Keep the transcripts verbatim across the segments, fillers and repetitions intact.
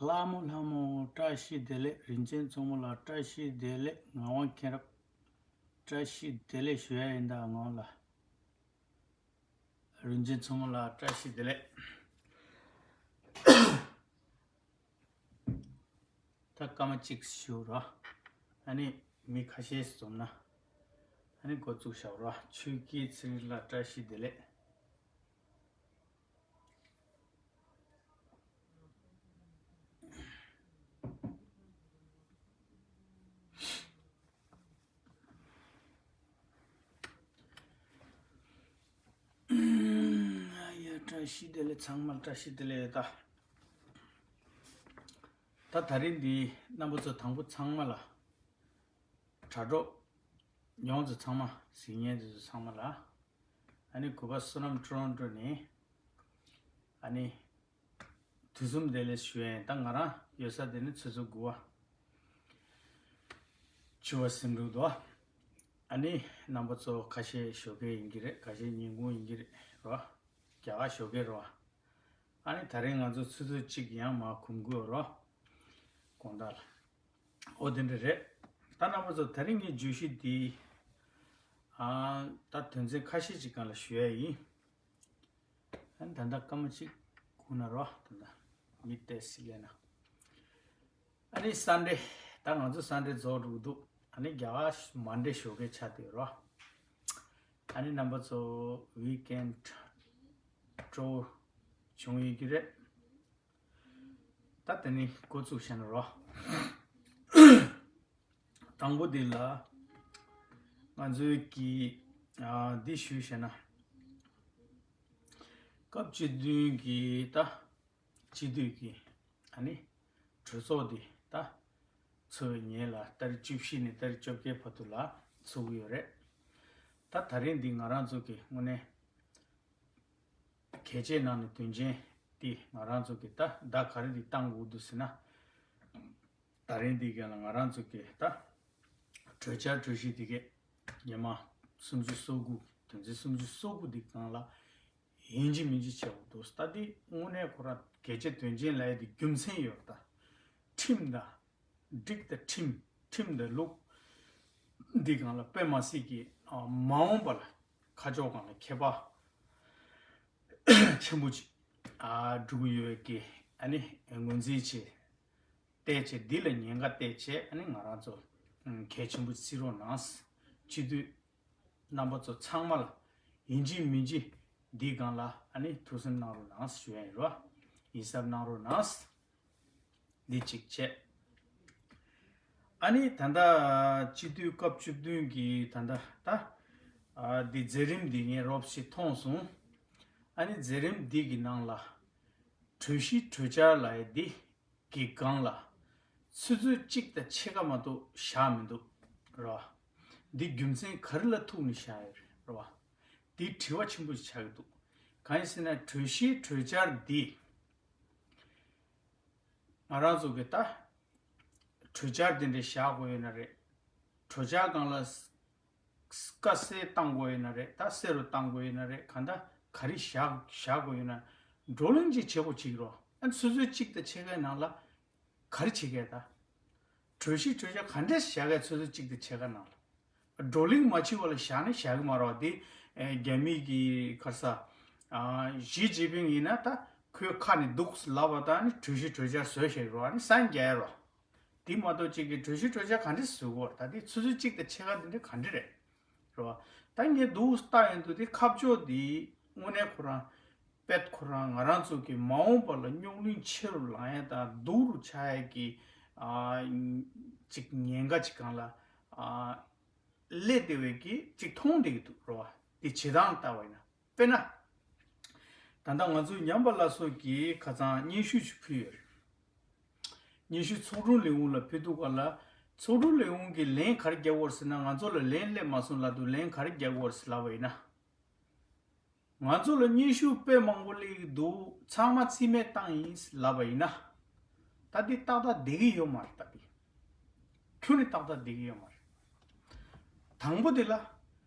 ལྷ་མོ་ལྷ་མོ་བཀྲ་ཤིས་བདེ་ལེགས། རིན་ཆེན་མཚོ་མོ་ལགས་བཀྲ་ཤིས་བདེ་ལེགས། ངག་དབང་མཁྱེན་རབ་བཀྲ་ཤིས་བདེ་ལེགས་ཞུ་ཡ་ཡིན་ད་ངག་དབང་ལགས། རིན་ཆེན་མཚོ་མོ་ལགས་བཀྲ་ཤིས་བདེ་ལེགས། ད་སྐར་མ་གཅིག་ཞུ་རོགས། ཨ་ནི་མི་ཁ་ཤས་འཛོམས་ན་ཨ་ནི་འགོ་བཙུགས་བཞག་རོགས། ཆོས་སྐྱིད་ཚེ་རིང་ལགས་བཀྲ་ཤིས་བདེ་ལེགས། ཡ་བཀྲ་ཤིས་བདེ་ལེགས། ཚང་མ་ལ་བཀྲ་ཤིས་བདེ་ལེགས་ཡོད་ད། ད་ད་རིང་འདི་རྣམ་པ་ཚོ་དང་པོ་ཚང་མ་ལ། དྲ་གྲོགས་ཡོངས་ཚོ་ཚང་མ། གཟིགས་མཁན་དེ་ཚོ་ཚང་མ་ལ། ཨ་ནི་གུས་པ་བསོད་ནམས་ཊོ་རོན་ཊོ་ནས་ཨ་ནི་དུས་གསུམ་བདེ་ལེགས་ཞུ་ཡ་ཡིན། ད་ང་རང་ཡོད་ས་དེ་ནི་ཆུ་ཚོད་དགུ་པ། ཆུ་བ་སེམས་འགྲུབ་དོ། ཨ་ནི་རྣམ་པ་ཚོ་ཁ་ཤས་ཞོགས་ཀས་ཡིན་གྱི་རེད། ཁ་ཤས་ཉིན་གུང་ཡིན་གྱི་རེད་རོ། རྒྱ་གར་ཞོགས་ཀས་རོ། ཨ་ནི་ད་རིང་ང་ཚོ་ཆུ་ཚོད་གཅིག་ཡང་མ་གུམ་གུ་རོ། དགོང་དག་ལ། ཨོ་དེ་འདྲ་རེད། ད་རྣམ་པ་ཚོ་ད་རིང་གི་བརྗོད་གཞི་འདི། ཨ། ད་དོན་ཚན་ཁ་ཤས་ཅིག་སྒང་ལ་ཞུ་ཡ་ཡིན། ཨ་ནི་ད་ལྟ་སྐར་མ་གཅིག་སྒུག་ན་རོ། ད་ལྟ་མི་ཏོག་ཙམ་སླེབས་ན། ཨ་ནི་སན་ཌེ། ད་ང་ཚོ་སན་ཌེ་རྫོགས་འགྲོ་གི་འདུག་ཨ་ནི་རྒྱ་གར་མན་ཌེ་ཞོགས་ཀས་ཆགས་བསྡད་རོ། ཨ་ནི་རྣམ་པ་ཚོ་ཝིག་ཨེན་ཌི་སྤྲོ་བོ་བྱུང་ཡོད་ཀྱི་རེད། ད་དེ་ནི་འགོ་བཙུགས་བྱས་ན་རོ། དང་པོ་འདི་ལ། ང་ཚོའི་གི། ཨ། འདི་ཞུས་བྱས་ན། སྐབས་བཅུ་བདུན་གྱི་ད། སྤྱི་འཐུས་ཀྱི། ཨ་ནི། གྲོས་ཚོགས་འདི་ད། ཚོགས་པའི་ཉིན་ལ་ཏ་རིག་བཅུ་བཞི་ནས་ཏ་རིག་བཅོ་བརྒྱད་བར་དུ་ལ་ཚོགས་ཀྱི་ཡོད་རེད། ད་ད་རིང་འདི་ང་རང་ཚོ་གི་དངོས་གནས། གལ་ཆེའི་ནང་ནས་དོན་ཆེན་འདི་ང་རང་ཚོ་གི་ད་བརྡ་ག་རེ་འདི་བཏང་དགོས་འདུག་ཟེར་ན། ད་རིང་འདི་ག་ལ་ང་རང་ཚོ་གི་ད་གྲོས་འཆར་གྲོས་གཞི་འདི་གས་ཉི་མ་སུམ་ཅུ་སོ་དགུ། དོན་ཚན་སུམ་ཅུ་སོ་དགུ་འདི་སྒང་ལ་ཡིན་གཅིག་མིན་གཅིག་བྱེད་དགོས་འདུག་ད་འདི་དངོས་གནས་ཁོ་རང་གལ་ཆེ་དོན་ཆེན་ལབ་ཡ་འདི་རྒྱུ་མཚན་ཡོད་ད། ཁྲིམས་དང་། སྒྲིག་དང་ཁྲིམས། ཁྲིམས་དང་ལུགས། འདི་སྒང་ལ་དཔེ་མ་སྲིད་ཀྱི། ཨ། མ་འོངས་པ་ལ་ཁ་ཕྱོགས་སྒང་ལ་ཁྱད་པར་ཆེན་པོ་ཅིག་ཨ། འགྲོ་གི་ཡོད་ཀྱི། ཨ་ནི་ངོས་འཛིན་བྱས། བལྟས་བྱས་འདི་ལ་ཉེན་ཁ་བལྟས་བྱས། ཨ་ནི་ང་རང་ཚོ་གལ་ཆེན་པོ་བརྩི་རོགས་གནང་། སྤྱི་འཐུས་རྣམ་པ་ཚོ་ཚང་མ་ལ་ཡིན་གཅིག་མིན་གཅིག་འདི་སྒང་ལ་ཨ་ནི་ཐུགས་སེམས་གནང་རོགས་གནང་ཞུ་ཡ་ཡིན་རོ། ཡིད་གཟབ་གནང་རོགས་གནང་། འདི་གཅིག་བྱས། ཨ་ནི་ད་ལྟ་སྤྱི་འཐུས་སྐབས་བཅུ་བདུན་གྱི་ད་ལྟ་ད། ཨ། འདི་མཛད་རིམ་འདི་ངས་རོབ་ཞིག་མཐོང་སོང་། ཨ་ནི་མཛད་རིམ་འདི་གི་ནང་ལ་གྲོས་གཞི་གྲོས་འཆར་ལབ་ཡ་འདི་གི་སྒང་ལ་ཆུ་ཚོད་གཅིག་དང་ཕྱེད་ཀ་མ་གཏོགས་བཞག་མི་འདུག་རོ། འདི་རྒྱུ་མཚན་ག་རེ་ལ་ཐུག་ནས་བཞག་ཡོད་རེད་རོ། འདི་དྲི་བ་ཆེན་པོ་ཞིག་ཆགས་ཀྱི་འདུག་གང་ཡིན་ཟེར་ན་གྲོས་གཞི་གྲོས་འཆར་འདི་ང་རང་ཚོ་གི་ད་གྲོས་འཆར་འདི་འདྲ་བཞག་དགོས་ཡོད་ན་རེད། གྲོས་འཆར་སྒང་ལ་དཀའ་སེལ་བཏང་དགོས་ཡོད་ན་རེད། ད་སེལ་རུ་བཏང་དགོས་ཡོད་ན་རེད། གང་ལྟར་ག་རེ་བཞག་བཞག་དགོས་ཡོད་ན་བགྲོ་གླེང་ཅིག་བྱེད་དགོས་ཅིག་རོ། ཨ། ཆུ་ཚོད་གཅིག་དང་ཕྱེད་ཀའི་ནང་ལ་ག་རེ་བྱེད་མཁན་ད། གྲོས་གཞི་གྲོས་འཆར་ག་འདྲས་བཞག་མཁན་ཆུ་ཚོད་གཅིག་དང་ཕྱེད་ཀ་ནང་ལ། བགྲོ་གླེང་མ་བྱས་པ་ལ་བཞག་ནས་བཞག་གི་མ་རེད་པ། དེ་ཨེ། རྒྱ་མི་གི་ག་རེ་ཟ། ཨ། ཞི་ཅིན་ཕིང་ཡིན་ན་ད་ཁོའི་ཁ་ནས་འདུག་ལབ་པ་དང་ནི་གྲོས་གཞི་གྲོས་འཆར་བཟོས་བཞག་རོ། ཨ་ནི་སང་རྒྱ་རོ། དེ་མ་གཏོགས་གཅིག་གི་གྲོས་གཞི་གྲོས་འཆར་ག་འདྲས་བཟོ་དགོས་རེད། ད་དེ་ཆུ་ཚོད་གཅིག་དང་ཕྱེད་ཀ་དེ་འདྲ་ག་འདྲས་རེད། རེད་བ། ད་ངས་འདུག་ལྟ་ཡོང་དུས་དེ་ཁ་ཕྱོགས་དེ་དངོས་གནས་ཁོ་རང་དཔེ་ཁོ་རང་ང་རང་ཚོ་གི་མ་འོངས་པ་ལ་རྙོག་གླེང་ཆེ་རུ་ལངས་ཡ་དང་སྡུག་རུ་ཆགས་ཡ་གི། ཨ། ཅིག་ཉེན་ཁ་ཅིག་སྒང་ལ། ཨ། སླེབས་བསྡད་པའི་གི་ཅིག་མཐོང་བསྡད་ཀྱི་འདུག་རེད་བ། དེ་བྱེད་སྟངས་ལྟ་བ་ཡིན་ན། དཔེར་ན། ད་ལྟ་ང་ཚོའི་ཉམས་པ་སླར་གསོ་གིས་ཁ་སང་སྙན་ཞུ་ཞིག་ཕུལ་ཡོད་རེད། སྙན་ཞུ་ཚོགས་དྲུང་ལས་ཁུངས་ལ་ཕུལ་དུས་སྒང་ལ། ཚོགས་དྲུང་ལས་ཁུངས་ཀྱིས་ལན་ག་རེ་རྒྱག་དགོས་རེད་ཟེར་ན། ང་ཚོ་ལ་ལན་སླེབས་མ་སོང་ལབ་དུས་ལན་ག་རེ་རྒྱག་དགོས་རེད་ཟེར་ལབ་པ་ཡིན་ན། ང་ཚོ་ལ་སྙན་ཞུ་དཔེ་མང་པོ་སླེབས་ཀྱི་འདུག་ཚང་མ་རྩིས་མེད་བཏང་ཡིན་ལབ་པ་ཡིན་ན། ད་འདི་ཏག་ཏག་བསྡད་ཀྱི་ཡོད་མ་རེད། ད་འདི་ཁྱོན་ནས་ཏག་ཏག་བསྡད་ཀྱི་ཡོད་མ་རེད། དང་པོ་དེ་ལ་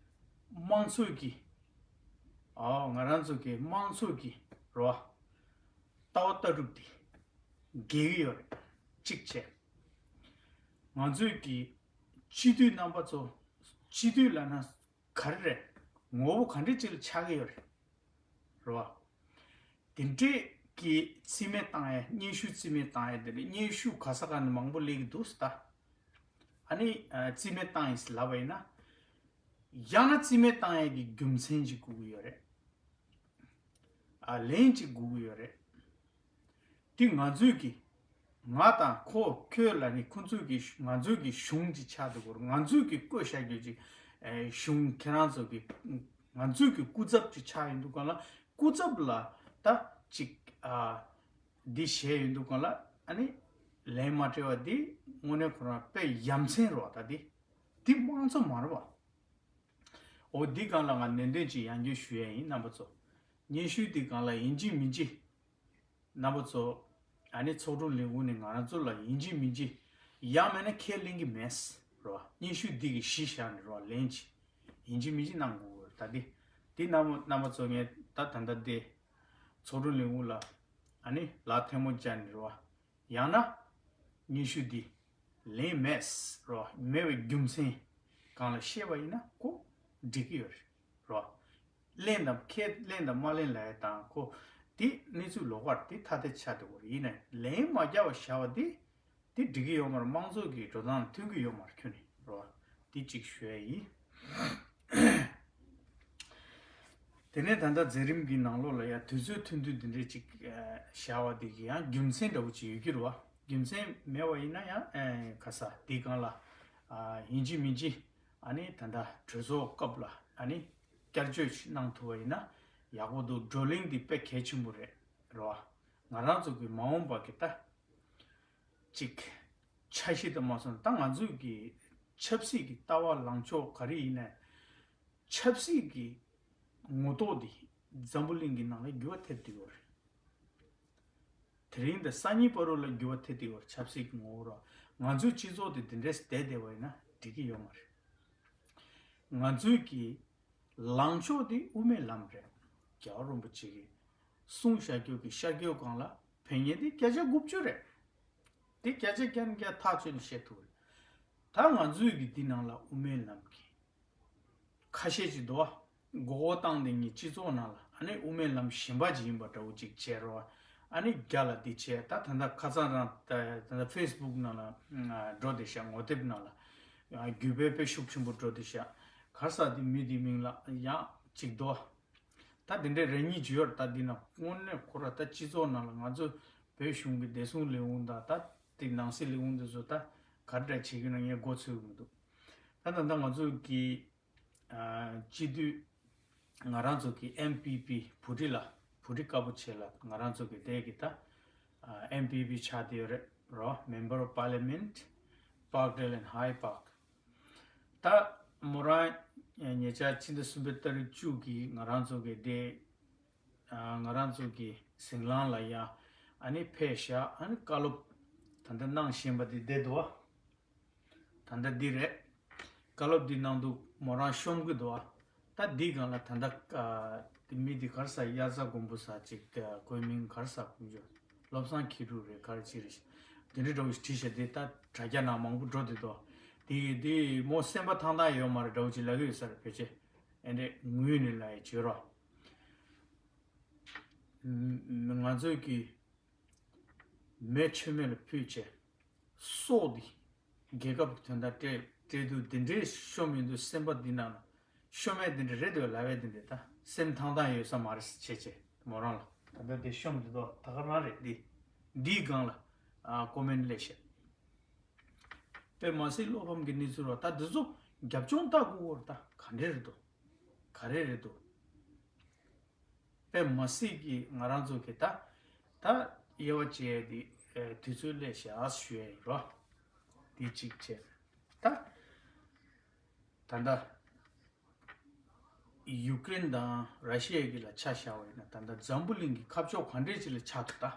དམངས་གཙོའི་གི། ཨོ། ང་རང་ཚོ་གི་དམངས་གཙོའི་གི་རེད་བ། ལྟ་བ་ལྟ་གྲུབ་དེ། འགལ་གྱི་ཡོད་རེད། གཅིག་བྱས། ང་ཚོས་ཀྱི་སྤྱི་འཐུས་རྣམ་པ་ཚོ་སྤྱི་འཐུས་ལབ་ན་ག་རེ་རེད། ངོ་བོ་ག་འདྲ་ཅིག་ལ་ཆགས་ཀྱི་ཡོད་རེད། རེད་བ། དེ་འདྲས་ཀྱི་རྩིས་མེད་བཏང་ཡ། སྙན་ཞུ་རྩིས་མེད་བཏང་ཡ། དེ་ལ་སྙན་ཞུ་ག་ས་ག་ནས་མང་པོ་སླེབས་ཀྱི་འདུག་ཟེར་ད། ཨ་ནི་ཨ་རྩིས་མེད་བཏང་ཡིན་ཟེར་ལབ་པ་ཡིན་ན། ཡང་ན་རྩིས་མེད་བཏང་ཡ་གི་རྒྱུ་མཚན་ཅིག་དགོས་ཀྱི་ཡོད་རེད། ཨ་ལན་ཅིག་དགོས་ཀྱི་ཡོད་རེད། དེ་ང་ཚོས་ཀྱི་ང་དང་ཁོ་ཁྱོད་ལ་ནི་ཁོ་ཚོས་ཀྱི་ང་ཚོས་ཀྱི་གཞུང་ཅིག་ཆགས་འདུག་གོ། ང་ཚོས་ཀྱི་བསྐོས་བཞག་རྒྱུ་ཅིག་ཨེ་གཞུང་ཁྱེད་རང་ཚོ་གི་ང་ཚོས་ཀྱི་སྐུ་ཚབ་ཅིག་ཆགས་ཡོང་དུས་སྒང་ལ་སྐུ་ཚབ་ལ་ད་ཅིག་ཨ་འདི་བྱས་ཡོང་དུས་སྒང་ལ་ཨ་ནི་ལན་མ་སྤྲད་པ་འདི་དངོས་གནས་ཁོ་རང་དཔེ་ཡ་མཚན་རེད་བ། ད་འདི་འདི་དམངས་གཙོ་མ་རེད་བ། འོ་འདི་སྒང་ལ་ང་ནན་ཏན་ཅིག་ཡང་བསྐྱར་ཞུ་ཡ་ཡིན། རྣམ་པ་ཚོ། སྙན་ཞུ་འདི་སྒང་ལ་ཡིན་གཅིག་མིན་གཅིག་རྣམ་པ་ཚོ་ཨ་ནི་ཚོགས་དྲུང་ལས་ཁུངས་ནས་ང་རང་ཚོ་ལ་ཡིན་གཅིག་མིན་གཅིག་ཡང་མིན་ན་ཁས་ལེན་གྱི་མེད་རོ། སྙན་ཞུ་འདི་གི་གཞི་བཞག་ནས་རོ་ལན་ཅིག་ཡིན་གཅིག་མིན་གཅིག་གནང་དགོས་རོ། ད་འདི་འདི་རྣམ་རྣམ་པ་ཚོ་ངས་ད་ད་ལྟ་འདི་ཚོགས་དྲུང་ལས་ཁུངས་ལ་ཨ་ནི་ལག་ཐལ་མོ་སྦྱར་ནས་རོ། ཡང་ན་སྙན་ཞུ་འདི་ལན་མེད་རོ། མེད་པའི་རྒྱུ་མཚན་སྒང་ལ་བཤད་པ་ཡིན་ན་ཁོ་འགྲིག་གི་ཡོད་རེད་རོ། ལན་དང་ཁས་ལན་དང་མ་ལན་ལབ་ཡ་དང་ཁོ་དེ་གནས་ཚུལ་ལོགས་ཀར་དེ་ཐ་དད་ཆགས་འགྲོ་གི་རེད། ཡིན་ནའི་ལན་མ་རྒྱག་པ་བཞག་པ་དེ་དེ་འགྲིག་གི་ཡོད་མ་རེད། དམངས་གཙོ་གི་འགྲོ་སྟངས་ལ་མཐུན་གྱི་ཡོད་མ་རེད། ཁྱོན་ནས་རོ། དེ་གཅིག་ཞུ་ཡ་ཡིན། དེ་ནས་ད་ལྟ་མཛད་རིམ་གྱི་ནང་ལོགས་ལ་ཡང་དུས་ཚོད་ཐུང་ཐུང་འདི་འདྲས་ཅིག་བཞག་པ་འདི་གི་ཡང་རྒྱུ་མཚན་འདྲ་བོ་ཅིག་ཡོད་ཀྱི་རེད་བ། རྒྱུ་མཚན་མེད་པ་ཡིན་ན་ཡང་ཨེ་ག་ས་འདི་སྒང་ལ་ཨ་ཡིན་གཅིག་མིན་གཅིག་ཨ་ནི་ད་ལྟ་གྲོས་ཚོགས་སྐབས་ལ་ཨ་ནི་བསྐྱར་བཅོས་ཅིག་གནང་ཐུབ་པ་ཡིན་ན་ཡག་པོ་འདུག་བགྲོ་གླེང་འདི་དཔེ་གལ་ཆེན་པོ་རེད་རེད་བ། ང་རང་ཚོ་གི་མ་འོངས་པ་གི་ད་ཅིག་འཆར་གཞི་དུ་མ་སོང་ད་ང་ཚོས་ཀྱི་ཆབ་སྲིད་ཀྱི་ལྟ་བ་ལངས་ཕྱོགས་ག་རེ་ཡིན་ནའི་ཆབ་སྲིད་ཀྱི་ངོ་ཐོག་འདི་འཛམ་བུ་གླིང་གི་ནང་ལ་འགྱུར་བ་ཐེབས་བསྡད་ཡོད་རེད། དེ་རིང་དང་སང་ཉིན་བར་དུ་ལ་འགྱུར་བ་ཐེབས་བསྡད་ཡོད་རེད། ཆབ་སྲིད་ཀྱི་ངོ་བོ་ར་ང་ཚོའི་སྤྱི་ཚོགས་འདི་འདི་འདྲས་བསྡད་བསྡད་པ་ཡིན་ན་འགྲིག་གི་ཡོད་མ་རེད། ང་ཚོའི་གི་ལངས་ཕྱོགས་དེ་དབུ་མའི་ལམ་རེད། རྒྱལ་བ་རིན་པོ་ཆེ་གིས་གསུངས་བཞག་རྒྱུ་གི་ཤར་བསྐྱོད་སྒང་ལ་ཕན་ངེས་དེ་བརྒྱ་ཆ་དགུ་བཅུ་རེད། དེ་བརྒྱ་ཆ་བརྒྱ་ནས་བརྒྱ་ཐག་ཆོད་ནས་བཤད་ཐུབ་རེད། ད་ང་ཚོའི་གི་འདི་ནང་ལ་དབུ་མའི་ལམ་གི་ཁ་ཤས་ཅིག་འདུག་བ། མགོ་སྐོར་བཏང་དེ་ངའི་སྤྱི་ཚོགས་ནང་ལ་ཨ་ནི་དབུ་མའི་ལམ་གཞན་པ་ཅིག་ཡིན་པ་འདྲ་བོ་ཅིག་བྱས་རོགས། ཨ་ནི་རྒྱ་ལ་འདི་བྱས་ད་ད་ལྟ་ཁ་སང་རང་ད་ད་ལྟ་ཕེ་སི་བུག་ནང་ལ་འགྲོ་བསྡད་ཤག་ངོ་དེབ་ནང་ལ་བརྒྱུད་སྤེལ་དཔེ་ཤུགས་ཆེན་པོ་འགྲོ་བསྡད་ཤག་ག་རེ་ཟེར་དེ་མི་དེའི་མིང་ལ་ཡང་ཅིག་འདུག་བ། ད་དེ་འདྲའི་རེ་གཉིས་ཅིག་ཡོད་རེད། ད་འདི་ན་དངོས་གནས་ཁོ་ར་ད་སྤྱི་ཚོགས་ནང་ལ་ང་ཚོ་བོད་གཞུང་གི་བདེ་སྲུང་ལས་ཁུངས་དང་ད་དེ་ནང་སྲིད་ལས་ཁུངས་དེ་ཚོ་ད་ག་རེ་འདྲ་བྱེད་ཀྱི་ན་ངས་མགོ་ཚོས་ཀྱི་མི་འདུག་ད་ད་ལྟ་ང་ཚོ་གི་ཨ་སྤྱི་འཐུས་ང་རང་ཚོ་གི་ཨེམ་པི་པི་བྷུ་ཊི་ལ་བྷུ་ཊི་དཀར་པོ་ཆེ་ལ་ང་རང་ཚོ་གི་དེ་གི་ད་ཨེམ་པི་པི་ཆགས་བསྡད་ཡོད་རེད་རོ། Member of Parliament Parkdale and Hyde Park། ད་མོ་རང་ཉེ་ཆར་ཕྱི་ཟླ་གསུམ་པའི་ཏ་རིག་བཅུ་གི་ང་རང་ཚོ་གི་དེ་ང་རང་ཚོ་གི་ཟིང་ལམ་ལ་ཡ་ཨ་ནི་ཕེབས་ཤག་ཨ་ནི་བཀའ་སློབ་ད་ལྟ་གནང་བཞིན་པ་དེ་བསྡད་འདུག་བ། ད་ལྟ་འདི་རེད། བཀའ་སློབ་འདི་གནང་འདུག་མོ་རང་ཤོམ་གི་འདུག་བ། ད་འདི་སྒང་ལ་ད་ལྟ་ཨ་དེ་མི་འདི་ག་རེ་ཟེར་དབྱར་རྩྭ་དགུན་འབུ་ཟེར་ཅིག་ཨ་ཁོའི་མིང་ག་རེ་ཟེར་དགོངས་བྱུང་། བློ་བཟང་མཁས་གྲུབ་རེད་ག་རེ་ཅིག་རེད། དེ་འདྲའི་འདྲ་བོ་ཞིག་བྲིས་བཞག་དེ་ད་དྲ་རྒྱ་ནང་མང་པོ་འགྲོ་བསྡད་འདུག་དེ་དེ་མོ་སེམས་པ་ཐང་ཐང་ཡོད་མ་རེད་འདྲ་བོ་ཅིག་ལབ་ཀྱི་ཡོད་ས་རེད། ཕལ་ཆེར་ཨེ་འདྲས་ངུས་ནས་ལབ་ཡ་བྱོས་རོགས། ང་ཚོས་ཀྱི་མེ་མཆོད་མེ་ལ་ཕུལ་བྱས། སྲོག་འདི་རྒྱལ་ཁབ་ཀྱི་དོན་དག་སྤྲད་སྤྲད་དུས་འདི་འདྲའི་ཤོམ་ཡིན་དུས་སེམས་པ་འདི་ནང་ལ་ཤོམ་མེད་འདི་འདྲ་རེད་འདུག་ལབ་པའི་འདི་འདྲ་ད་སེམས་ཐང་ཐང་ཡོད་ས་མ་རེད་བྱས་བྱས་མོ་རང་ལ་ད་ལྟ་འདི་ཤོམ་འདི་དོ་ད་ག་རང་རེད། འདི་འདིའི་སྒང་ལ་ཨ་ཀོ་མེན་ལས་བཤད་དཔེ་མ་སྲིད་བློ་ཕམ་གྱི་གནས་ཚུལ་རོ། ད་འདི་ཚོ་རྒྱབ་ལྗོངས་ལྟ་དགོས་བོར་ད་ག་འདྲས་རེད་འདུག་ག་རེ་རེད་འདུག་དཔེ་མ་སྲིད་ཀྱི་ང་རང་ཚོ་གི་ད་ད་དབྱེ་བ་འབྱེད་དེ་དུས་ཚོད་སླེབས་ཤག་ཞུ་ཡ་ཡིན་རོ། དེ་གཅིག་བྱས། ད་ད་ད་ཡུ་ཀེ་རེན་དང་ར་ཤི་ཡ་གི་ལ་ཆ་བཞག་པ་ཡིན་ན་ད་ད་འཛམ་བུ་གླིང་གི་ཁ་ཕྱོགས་ག་འདྲས་ཅིག་ལ་ཆགས་འདུག་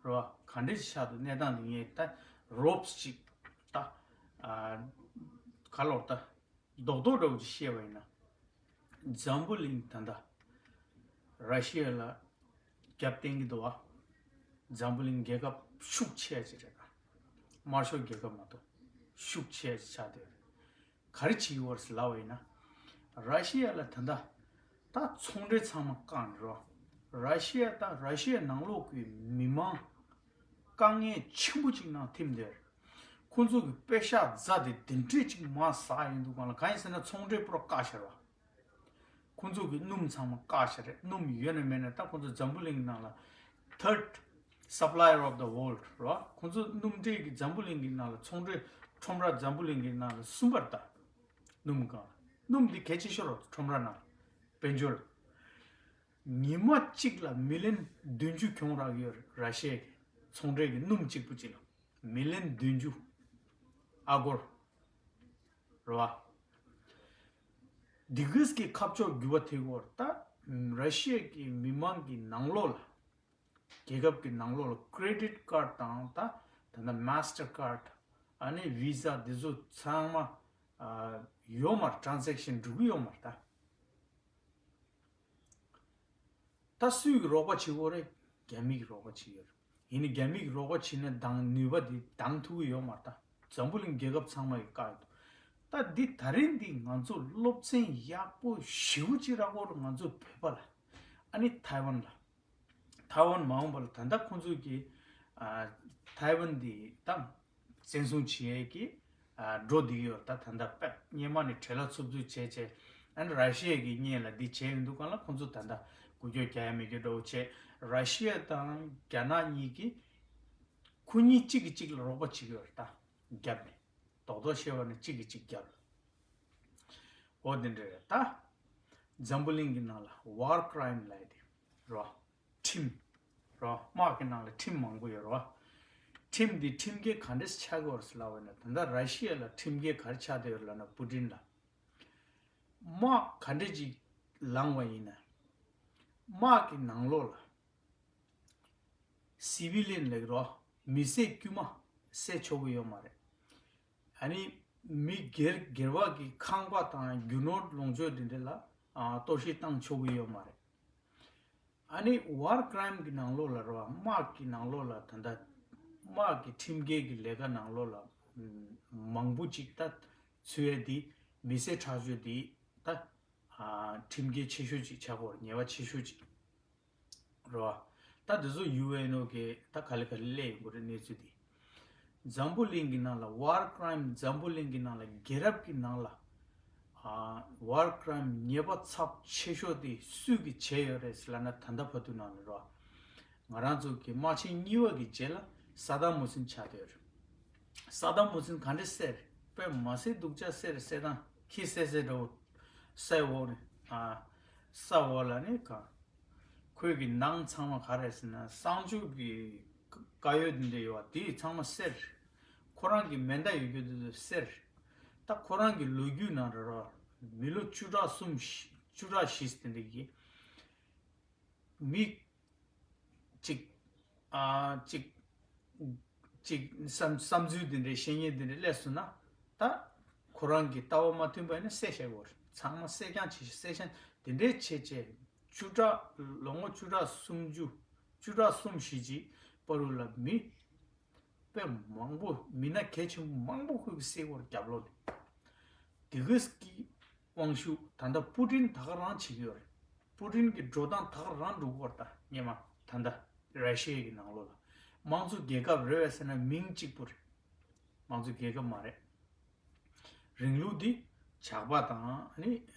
ད་རོ་ག་འདྲས་ཅིག་ཆགས་འདུག་གནས་སྟངས་དེ་ངས་ད་རོབ་ཅིག་ད་ག་ལོར་ད། རྡོག་རྡོག་འདྲ་བོ་ཅིག་བཤད་པ་ཡིན་ན། འཛམ་བུ་གླིང་ད་ལྟ་ར་ཤི་ཡ་ལ་རྒྱབ་བརྟེན་གྱི་འདུག་བ། འཛམ་བུ་གླིང་རྒྱལ་ཁབ་ཤུགས་ཆེ་ཅིག་རེད་ད། དམར་ཤོག་རྒྱལ་ཁབ་མ་གཏོགས་ཤུགས་ཆེ་ཅིག་ཆགས་བསྡད་ཡོད་རེད། ག་རེ་བྱེད་ཀྱི་ཡོད་རེད་ཟེར་ལབ་པ་ཡིན་ན། ར་ཤི་ཡ་ལ་ད་ལྟ་ད་ཚོང་འབྲེལ་ཚང་མ་བཀག་ནས་རོ། ར་ཤི་ཡ་ད་ར་ཤི་ཡའི་ནང་ལོགས་ཀྱི་མི་མང་དཀའ་ངལ་ཆེན་པོ་ཅིག་ནང་ཐིམ་བསྡད་རེད། ཁོང་ཚོ་གི་པེ་ཤག་རྫ་དེ་དེ་འདྲས་ཅིག་མར་ཟག་ཡོང་དུས་སྒང་ལ། གང་ཡིན་ཟེར་ན་ཚོང་འབྲེལ་པུ་ར་བཀག་བཞག་རེད་བ། ཁོང་ཚོ་གི་སྣུམ་ཚང་མ་བཀག་བཞག་རེད། སྣུམ་ཡོད་ན་མེད་ན་ད་ཁོང་ཚོ་འཛམ་བུ་གླིང་གི་ནང་ལ་third supplier of the world རེད་བ། ཁོང་ཚོ་སྣུམ་འབྲེལ་གྱི་འཛམ་བུ་གླིང་གི་ནང་ལ་ཚོང་འབྲེལ་ཁྲོམ་ར་འཛམ་བུ་གླིང་གི་ནང་ལ་གསུམ་པ་རེད་ད། སྣུམ་སྒང་ལ། སྣུམ་འདི་གལ་ཆེ་ཤོས་རེད་ཁྲོམ་ར་ནང་ལ། དཔལ་འབྱོར་ལ། ཉི་མ་གཅིག་ལ་མི་ལི་ཡོན་བདུན་ཅུ་གྱོང་རག་ཡོད་རེད། ར་ཤི་ཡ་གི་ཚོང་འབྲེལ་གྱི་སྣུམ་གཅིག་པུ་གཅིག་ལ་མི་ལི་ཡོན་བདུན་ཅུ། ཨ་སྒོར་རེད་བ། འདི་གིས་ཀྱི་ཁ་ཕྱོགས་འགྱུར་བ་ཐེབས་ཀྱི་ཡོད་རེད་ད། ར་ཤི་ཡ་གི་མི་མང་གི་ནང་ལོགས་ལ། རྒྱལ་ཁབ་ཀྱི་ནང་ལོགས་ལ་credit card དང་ད་ད་ལྟ་Mastercard ཨ་ནི་Visa འདི་ཚོ་ཚང་མ་ཨ་ཡོད་མ་རེད། transaction འགྲོ་གི་ཡོད་མ་རེད་ད། ད་སུས་ཀྱིས་རོགས་པ་བྱེད་ཀྱི་ཡོད་རེད། རྒྱ་མིས་ཀྱིས་རོགས་པ་བྱེད་ཀྱི་ཡོད་རེད། ཡིན་ནའི་རྒྱ་མིས་ཀྱིས་རོགས་པ་བྱེད་ན་འདང་ནུས་པ་དེ་འདང་ཐུབ་ཀྱི་ཡོད་མ་རེད་ད། འཛམ་བུ་གླིང་རྒྱལ་ཁབ་ཚང་མ་གིས་བཀག་ཡོད་འདུག་ད་འདི་ད་རིང་འདི་ང་ཚོ་སློབ་ཚན་ཡག་པོ་ཞེ་པོ་ཅིག་རག་གི་ཡོད་རེད། ང་ཚོ་བོད་པ་ལ་ཨ་ནི་ཐའེ་ཝན་ལ། ཐའེ་ཝན་མ་འོངས་པ་ལ་ད་ལྟ་ཁོང་ཚོས་ཀྱིས་ཨ་ཐའེ་ཝན་འདི་ད་བཙན་བཟུང་བྱེད་ཡས་ཀྱི་ཨ་འགྲོ་བསྡད་ཀྱི་ཡོད་རེད། ད་ད་ལྟ་དཔེ་སྔོན་མ་ནས་བྲེལ་བ་འཚུབ་འཚུབ་བྱས་བྱས། ཨ་ནི་ར་ཤི་ཡ་གི་སྔོན་ལ་འདི་བྱས་ཡོང་དུས་སྒང་ལ་ཁོང་ཚོ་ད་ལྟ་འགུལ་སྐྱོད་རྒྱག་ཡ་མེད་རྒྱུ་འདྲ་བོ་བྱས། ར་ཤི་ཡ་དང་རྒྱ་ནག་གཉིས་ཀྱིས་ཁོ་གཉིས་གཅིག་གིས་གཅིག་ལ་རོགས་པ་བྱེད་ཀྱི་ཡོད་རེད། ད་རྒྱབ་ནས་རྡོག་རྡོག་བཤད་པ་ན་གཅིག་གིས་གཅིག་རྒྱབ་ལ། འོ་དེ་འདྲ་རེད་ད། འཛམ་བུ་གླིང་གི་ནང་ལ་war crime ལབ་ཡ་དེ་རོ། ཁྲིམས་རོ། དམག་གི་ནང་ལ་ཁྲིམས་མང་པོ་ཡོད་རོ། ཁྲིམས་འདི་ཁྲིམས་འགལ་ག་འདྲས་ཆགས་ཀྱི་ཡོད་རེད་ཟེར་ལབ་པ་ན། ད་ལྟ་ར་ཤི་ཡ་ལ་ཁྲིམས་འགལ་ག་རེ་ཆགས་བསྡད་ཡོད་རེད་ལབ་ན། པུ་ཏིན་ལ་དམག་ག་འདྲས་ཅིག་ལངས་པ་ཡིན་ན། དམག་གི་ནང་ལོགས་ལ་སི་བི་ལི་ཡན་ལབ་ཀྱི་རོ། མི་སེར་དཀྱུས་མ་བསད་ཆོག་གི་ཡོད་མ་རེད། ཨ་ནི་མི་སྒེར་སྒེར་པ་གི་ཁང་པ་དང་རྒྱུ་ནོར་ལོངས་སྤྱོད་དེ་འདྲ་ལ་ཨ་གཏོར་བཤིག་བཏང་ཆོག་གི་ཡོད་མ་རེད། ཨ་ནི་war crime གི་ནང་ལོགས་ལ་རོ། དམག་གི་ནང་ལོགས་ལ་ད་ལྟ་དམག་གི་ཁྲིམས་འགལ་གྱི་ལས་ཀ་ནང་ལོགས་ལ་མང་པོ་ཅིག་ད་ཚུད་ཡས་དེ་མི་སེར་ཁྲག་སྦྱོར་དེ་ད་ཨ་ཁྲིམས་འགལ་ཆེ་ཤོས་ཅིག་ཆགས་ཀྱི་ཡོད་རེད། ཉེས་པ་ཆེ་ཤོས་ཅིག་རེད་བ། ད་དེ་ཚོ་ཡུ་ཨེན་ཨོ་གིས་ད་ག་ལེ་ག་ལེ་སླེབས་ཡོང་གི་རེད། གནས་ཚུལ་དེ། འཛམ་བུ་གླིང་གི་ནང་ལ་war crime འཛམ་བུ་གླིང་གི་ནང་ལ་རྒྱལ་རབས་ཀྱི་ནང་ལ་ཨ་war crime ཉེས་པ་ཚབས་ཆེ་ཤོས་དེ་སུས་ཀྱིས་བྱས་ཡོད་རེད་ཟེར་ལབ་ན། ད་ལྟ་བར་དུ་ནང་ལ་རེད་བ། ང་རང་ཚོ་གི་དམག་ཆེན་གཉིས་པ་གི་རྗེས་ལ་ས་དཱམ་ཧུ་སིན་ཆགས་བསྡད་ཡོད་རེད། ས་དཱམ་ཧུ་སིན་ག་འདྲས་བསད་རེད། དཔེ་མ་སྲིད་སྡུག་ཅག་བསད་རེད། བསད་སྟངས་ཁྱི་བསད་བསད་འདྲ་བོ། ས་འོག་ནས་ཨ་ས་འོག་ལ་ནི་གང་། ཁོས་ཀྱི་ནང་ཚང་མ་ག་རེ་ཟེར་ན། གསང་སྤྱོད་ཀྱི་དཀར་ཡོལ་འདི་འདྲ་ཡོད་པ་དེ་ཚང་མ་བསད། ཁོ་རང་གི་མེ་མདའ་ཡོད་རྒྱུ་དེ་ཚོ་བསད། ད་ཁོ་རང་གི་ལོ་རྒྱུས་ནང་རེད་རོ། མི་ལོ་བཅུ་ཕྲག་གསུམ་བཞི་བཅུ་ཕྲག་བཞི་དེ་འདྲ་གི་མི་གཅིག་ཨ་གཅིག་གཅིག་བསམ་བསམ་ཚུལ་འདི་འདྲའི་བཤད་མཁན་འདི་འདྲ་སླེབས་སོང་ན། ད་ཁོ་རང་གི་ལྟ་བ་མ་མཐུན་པ་ཡིན་ན་བསད་བཞག་དགོས་རེད། ཚང་མ་བསད་རྐྱང་བྱེད། བསད་རྐྱང་དེ་འདྲའི་བྱས་བྱས། བཅུ་ཕྲག་ལོ་ངོ་བཅུ་ཕྲག་སུམ་ཅུ་བཅུ་ཕྲག་གསུམ་བཞི་ཅིག་བར་དུ་ལ་མི་དཔེ་མང་པོ། མི་སྣ་གལ་ཆེན་པོ་མང་པོ་ཁོས་བསད་དགོས་རེད། རྒྱབ་ལོགས་ནས། དེ་གིས་ཀྱི་དབང་ཤུགས་ད་ལྟ་པུ་ཏིན་ད་ག་རང་བྱེད་ཀྱི་ཡོད་རེད། པུ་ཏིན་གྱི་འགྲོ་སྟངས་ད་ག་རང་འགྲོ་གི་ཡོད་རེད། ད་སྔོན་མ་ད་ལྟ་ར་ཤི་ཡ་གི་ནང་ལོགས་ལ། དམངས་གཙོ་རྒྱལ་ཁབ་རེད་པས་ཟེར་ན་མིང་གཅིག་པུ་རེད། དམངས་གཙོ་རྒྱལ་ཁབ་མ་རེད། རིང་ལུགས་འདི་ཇག་པ་དང་ཨ་ནི་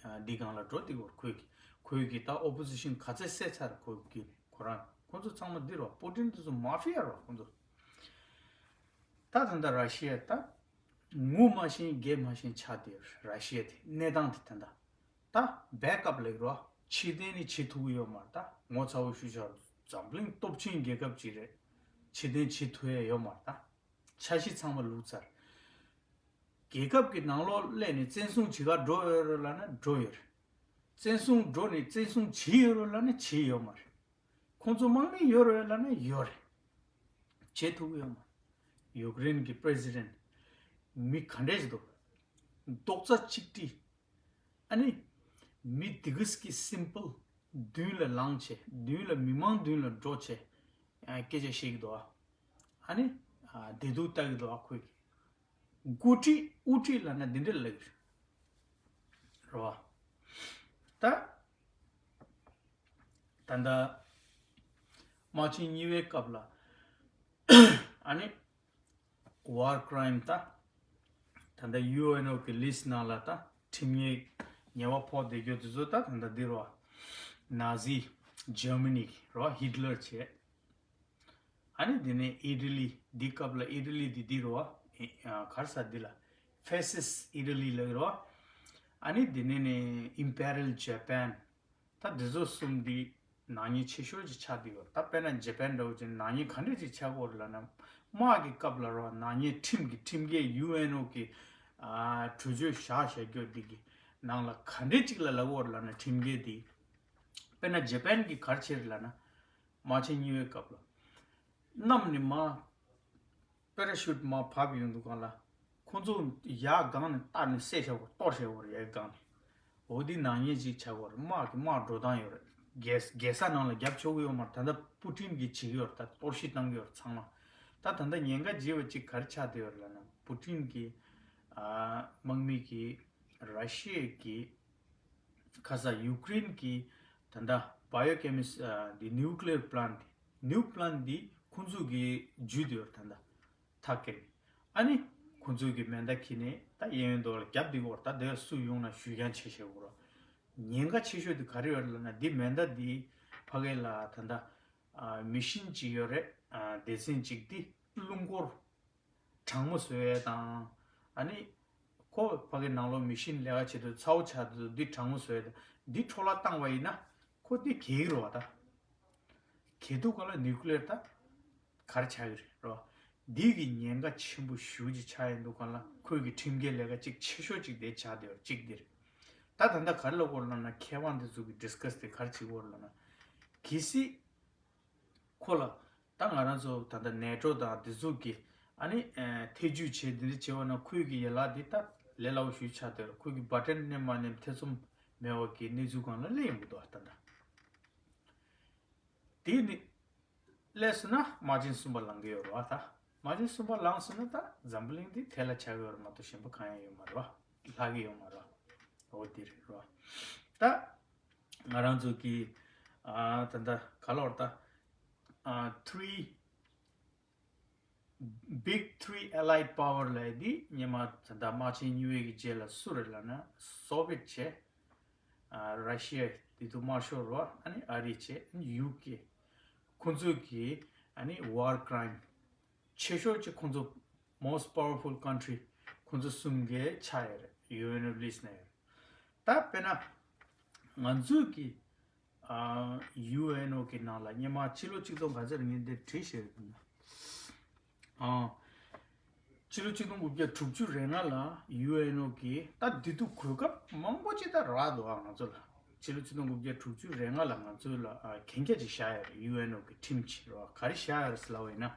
འདི་སྒང་ལ་འགྲོ་བསྡད་ཀྱི་ཡོད་རེད། ཁོས་ཀྱི་ཁོས་ཀྱི་ད་ཨོ་པོ་ཟི་ཤན་ག་ཚད་བསད་ཚར། ཁོས་ཀྱི་ཁོ་རང་ཁོ་ཚོ་ཚང་མ་འདི་རེད་པ། པུ་ཏིན་དེ་ཚོ་མ་ཧྥི་ཡ་རེད་པ་ཁོ་ཚོ། ད་ད་ལྟ་ར་ཤི་ཡ་ད་ངོ་མ་ཤེས་རྒྱལ་མ་ཤེས་ཆགས་བསྡད་ཡོད་རེད། ར་ཤི་ཡ་དེ་གནས་སྟངས་དེ་ད་ལྟ། ད་བེག་ཨབ་ལབ་ཀྱི་རེད་པ། ཕྱིར་འཐེན་ནི་བྱེད་ཐུབ་ཀྱི་ཡོད་མ་རེད། ད་ངོ་ཚ་བོ་ཞུ་བྱ་རེད། འཛམ་གླིང་སྟོབས་ཆེན་རྒྱལ་ཁབ་ཅིག་རེད། ཕྱིར་འཐེན་བྱེད་ཐུབ་ཡ་ཡོད་མ་རེད། ད་འཆར་གཞི་ཚང་མ་ལུག་ཚར། རྒྱལ་ཁབ་ཀྱི་ནང་ལོགས་སླེབས་ནས་བཙན་བཟུང་བྱེད་ག་འགྲོ་ཡོད་རེད་ལབ་ན་འགྲོ་ཡོད་རེད། བཙན་བཟུང་འགྲོ་ནས་བཙན་བཟུང་བྱེད་ཡོད་རེད་ལབ་ན་བྱེད་ཡོད་མ་རེད། ཁོང་ཚོ་དམག་མི་ཡོད་རེད་ལབ་ན་ཡོད་རེད། བྱེད་ཐུབ་ཀྱི་ཡོད་མ་རེད། ཡུཀ་རེན་གྱི་པྲེ་སི་ཌེན་མི་ག་འདྲས་ཞིག་འདུག་རྡོག་རྩ་གཅིག་སྒྲིལ། ཨ་ནི་མི་དེ་གིས་ཀྱི་སིམ་པལ་མདུན་ལ་ལངས་བྱས། མདུན་ལ་མི་མང་མདུན་ལ་འགྲོ་བྱས། ཨ་སྐད་ཆ་བཤད་ཀྱི་འདུག་ཨ། ཨ་ནི་ཨ་བདེ་སྡུག་ལྟ་གི་འདུག་ཨ། ཁོས་ཀྱི་འགོ་ཁྲིད་དབུ་ཁྲིད་ལབ་ན་འདི་འདྲ་ལབ་ཀྱི་རེད་བ། ད་ད་ལྟ་དམག་ཆེན་གཉིས་པའི་སྐབས་ལ་ཨ་ནི་war crime ད་ད་ལྟ་ཡུ་ཨེན་ཨོ་གི་ལིས་ནང་ལ་ད་ཁྲིམས་ཉེས་ཉེས་པ་ཕོག་བསྡད་རྒྱུ་དེ་ཚོ་ད་ད་ལྟ་འདི་རེད་བ། ནཱ་ཛི་ཇར་མ་ནི་རེད་བ། ཧི་ཊི་ལར་བྱས། ཨ་ནི་དེ་ནས་ཨི་ཊ་ལི། འདི་སྐབས་ལ་ཨི་ཊ་ལི་འདི་འདི་རེད་བ། ཨེ་ཨ་ག་རེ་ཟེར་འདི་ལ། ཧྥེ་སིས་ཨི་ཊ་ལི་ལབ་ཀྱི་རེད་བ། ཨ་ནི་དེ་ནས་ནས་ཨིམ་པེ་རལ་ཇ་པན། ད་འདི་ཚོ་གསུམ་འདི་ནག་ཉེས་ཆེ་ཤོས་ཅིག་ཆགས་བསྡད་ཡོད། ད་དཔེར་ན་ཇ་པན་འདྲ་བོ་ཅིག་ནག་ཉེས་ག་འདྲས་ཅིག་ཆགས་ཀྱི་ཡོད་རེད་ལབ་ན། དམག་གི་སྐབས་ལ་རེད་བ། ནག་ཉེས་ཁྲིམས་ཀྱི་ཁྲིམས་འགལ་ཡུ་ཨེན་ཨོ་གི་ཨ་གྲོས་ཆོད་བཞག་བཞག་རྒྱུ་འདི་གི་ནང་ལ་ག་འདྲས་ཅིག་ལ་ལབ་ཀྱི་ཡོད་རེད་ལབ་ན། ཁྲིམས་འགལ་འདི་དཔེར་ན་ཇ་པན་གྱིས་ག་རེ་བྱས་རེད་ལབ་ན། དམག་ཆེན་གཉིས་པའི་སྐབས་ལ། གནམ་ནས་མར་པེ་ར་ཤུཊ་མར་བབས་ཡོང་དུས་སྒང་ལ། ཁོ་ཚོ་ཡར་སྒང་ནས་བཏགས་ནས་བསད་བཞག་གོ། གཏོར་བཞག་གོ་རེད་ཡར་སྒང་ནས། འོ་འདི་ནག་ཉེས་ཅིག་ཆགས་གོ་རེད། དམག་གི་དམག་འགྲོ་སྟངས་ཡོད་རེད། རྒྱལ་རྒྱལ་ས་ནང་ལ་རྒྱབ་ཆོག་གི་ཡོད་མ་རེད། ད་ལྟ་པུ་ཊིན་གྱིས་བྱེད་ཀྱི་ཡོད་རེད། ད་གཏོར་བཤིག་བཏང་གི་ཡོད་རེད་ཚང་མ། ད་ད་ལྟ་ཉེན་ཁ་ཆེ་བ་ཅིག་ག་རེ་ཆགས་བསྡད་ཡོད་རེད་ལབ་ན། པུ་ཊིན་གྱི་ཨ་དམག་མི་གིས་ར་ཤི་ཡ་གི་ཁ་ས་ཡུ་ཀེ་རེན་གྱི་ད་ལྟ་བྷའི་ཡོ་ཀེ་མི་སི་ཨ་འདི་ནིའུ་ཀི་ལི་ཡར་པ་ལན་ཊི། ནིའུ་པ་ལན་ཊི་འདི་ཁོང་ཚོ་གིས་འཇུས་བསྡད་ཡོད་རེད་ད་ལྟ། ཐག་བཀད་ནས། ཨ་ནི་ཁོང་ཚོ་གིས་མེ་མདའ་འཁྱེར་ནས་ད་གཡས་གཡོན་དུ་ལ་རྒྱབ་བསྡད་ཡོད་རེད། ད་དེར་སུ་ཡོང་ན་གཞུ་རྐྱང་བྱེད་བཞག་གོ་རེད། ཉེན་ཁ་ཆེ་ཤོས་དེ་ག་རེ་ཡོད་རེད་ལབ་ན། འདི་མེ་མདའ་འདི་ཕ་གི་ལ་ད་ལྟ་ཨ་མི་ཤིན་ཅིག་ཡོད་རེད། ཨ་སྡེ་ཚན་ཅིག་འདི་རླུང་འཁོར་གྲང་མོ་བཟོ་ཡས་དང་། ཨ་ནི་ཁོ་ཕ་གི་ནང་ལོགས་མི་ཤིན་ལས་ཀ་བྱེད་དུས་ཚ་བོ་ཆགས་དུས་འདི་གྲང་མོ་བཟོ་ཡས་དང་། འདི་འཕྲོ་བརླག་བཏང་བ་ཡིན་ན་ཁོ་འདི་གས་ཀྱི་རེད་བ་ད། གས་དུས་སྒང་ལ་ནིའུ་ཀི་ལི་ཡར་ད་ག་རེ་ཆགས་ཀྱི་རེད་རོ། འདི་གི་ཉེན་ཁ་ཆེན་པོ་ཞེ་པོ་ཅིག་ཆགས་ཡོང་དུས་སྒང་ལ། ཁོས་ཀྱི་ཁྲིམས་འགལ་ལས་ཀ་གཅིག་ཆེ་ཤོས་གཅིག་དེ་ཆགས་བསྡད་ཡོད་རེད། གཅིག་འདི་རེད། ད་ད་ལྟ་ག་རེ་ལབ་ཀྱི་ཡོད་རེད་ལབ་ན། མཁས་དབང་འདི་ཚོ་གིས་ཌི་སི་ཀ་སི་དེ་ག་རེ་བྱེད་ཀྱི་ཡོད་རེད་ལབ་ན། གལ་སྲིད་ཁོ་ལ་ད་ང་རང་ཚོ་ད་ལྟ་ནེ་ཊོ་དང་འདི་ཚོ་གིས་ཨ་ནི་ཨ་ཐེ་ཇུས་བྱས་འདི་འདྲ་བྱས་པ་ན། ཁོས་ཀྱི་ཡན་ལག་འདི་ད་ལས་སླ་པོ་ཞེ་པོ་ཆགས་བསྡད་ཡོད་རེད། ཁོས་ཀྱི་བ་ཊན་མནན་མ་མནན་ཐེ་ཚོམ་མེད་པ་གི་གནས་ཚུལ་སྒང་ལ་སླེབས་ཡོང་གི་འདུག་ད་ལྟ། དེ་ནི་སླེབས་སོང་ན་དམག་ཆེན་གསུམ་པ་ལངས་ཀྱི་ཡོད་རེད་བ་ད། དམག་ཆེན་གསུམ་པ་ལངས་སོང་ན་ད་འཛམ་བུ་གླིང་འདི་ཐལ་ལ་ཆགས་ཀྱི་ཡོད་རེད་མ་གཏོགས་གཞན་པ་གང་ཡང་ཡོད་མ་རེད་བ། ལྷག་གི་ཡོད་མ་རེད་བ། འོ་དེ་རེད་རོ། ད་ང་རང་ཚོ་གི་ཨ་ད་ད་ག་ལབ་རེད་ད། ཨ་three big three allied power ལབ་ཡས་འདི་སྔོན་མ་ད་ལྟ་དམག་ཆེན་གཉིས་པའི་གི་རྗེས་ལ་སུ་རེད་ལབ་ན། སོ་བེད་བྱས། ཨ་ར་ཤི་ཡ་དེ་དུས་དམར་ཤོག་རེད་བ། ཨ་ནི་ཨ་རི་བྱས། ཨ་ནི་ཡུ་ཀེ། ཁོང་ཚོ་གིས་ཨ་ནི་war crime ཆེ་ཤོས་ཅིག་ཁོང་ཚོ་most powerful country ཁོང་ཚོ་གསུམ་གའི་ཆགས་ཡོད་རེད། ཡུ་ཨེན་ཨོ་ལིས་ནས་ཡོད་རེད། ད་དཔེར་ན་ང་ཚོས་ཀྱི་ཨ་ཡུ་ཨེན་ཨོ་གི་ནང་ལ་སྔོན་མ་ཕྱི་ལོ་གཅིག་སྟོང་ག་ཚོད་རེད། ངས་འདིར་བྲིས་བཞག་ཡོད། ཨ་ཕྱི་ལོ་གཅིག་སྟོང་དགུ་བརྒྱ་དྲུག་ཅུ་རེ་ལྔ་ལ་ཡུ་ཨེན་ཨོ་གི་ད་དེ་དུས་གོ་སྐབས་མང་པོ་ཅིག་ད་རག་འདུག་ཨ་ང་ཚོ་ལ། ཕྱི་ལོ་ཆིག་སྟོང་དགུ་བརྒྱ་དྲུག་ཅུ་རེ་ལྔ་ལ་ང་ཚོ་ལ་ཨ་གན་རྒྱ་ཅིག་བཞག་ཡོད་རེད། ཡུ་ཨེན་ཨོ་གི་ཁྲིམས་ཅིག་རེད་བ། ག་རེ་བཞག་ཡོད་རེད་ཟེར་ལབ་པ་ཡིན་ན།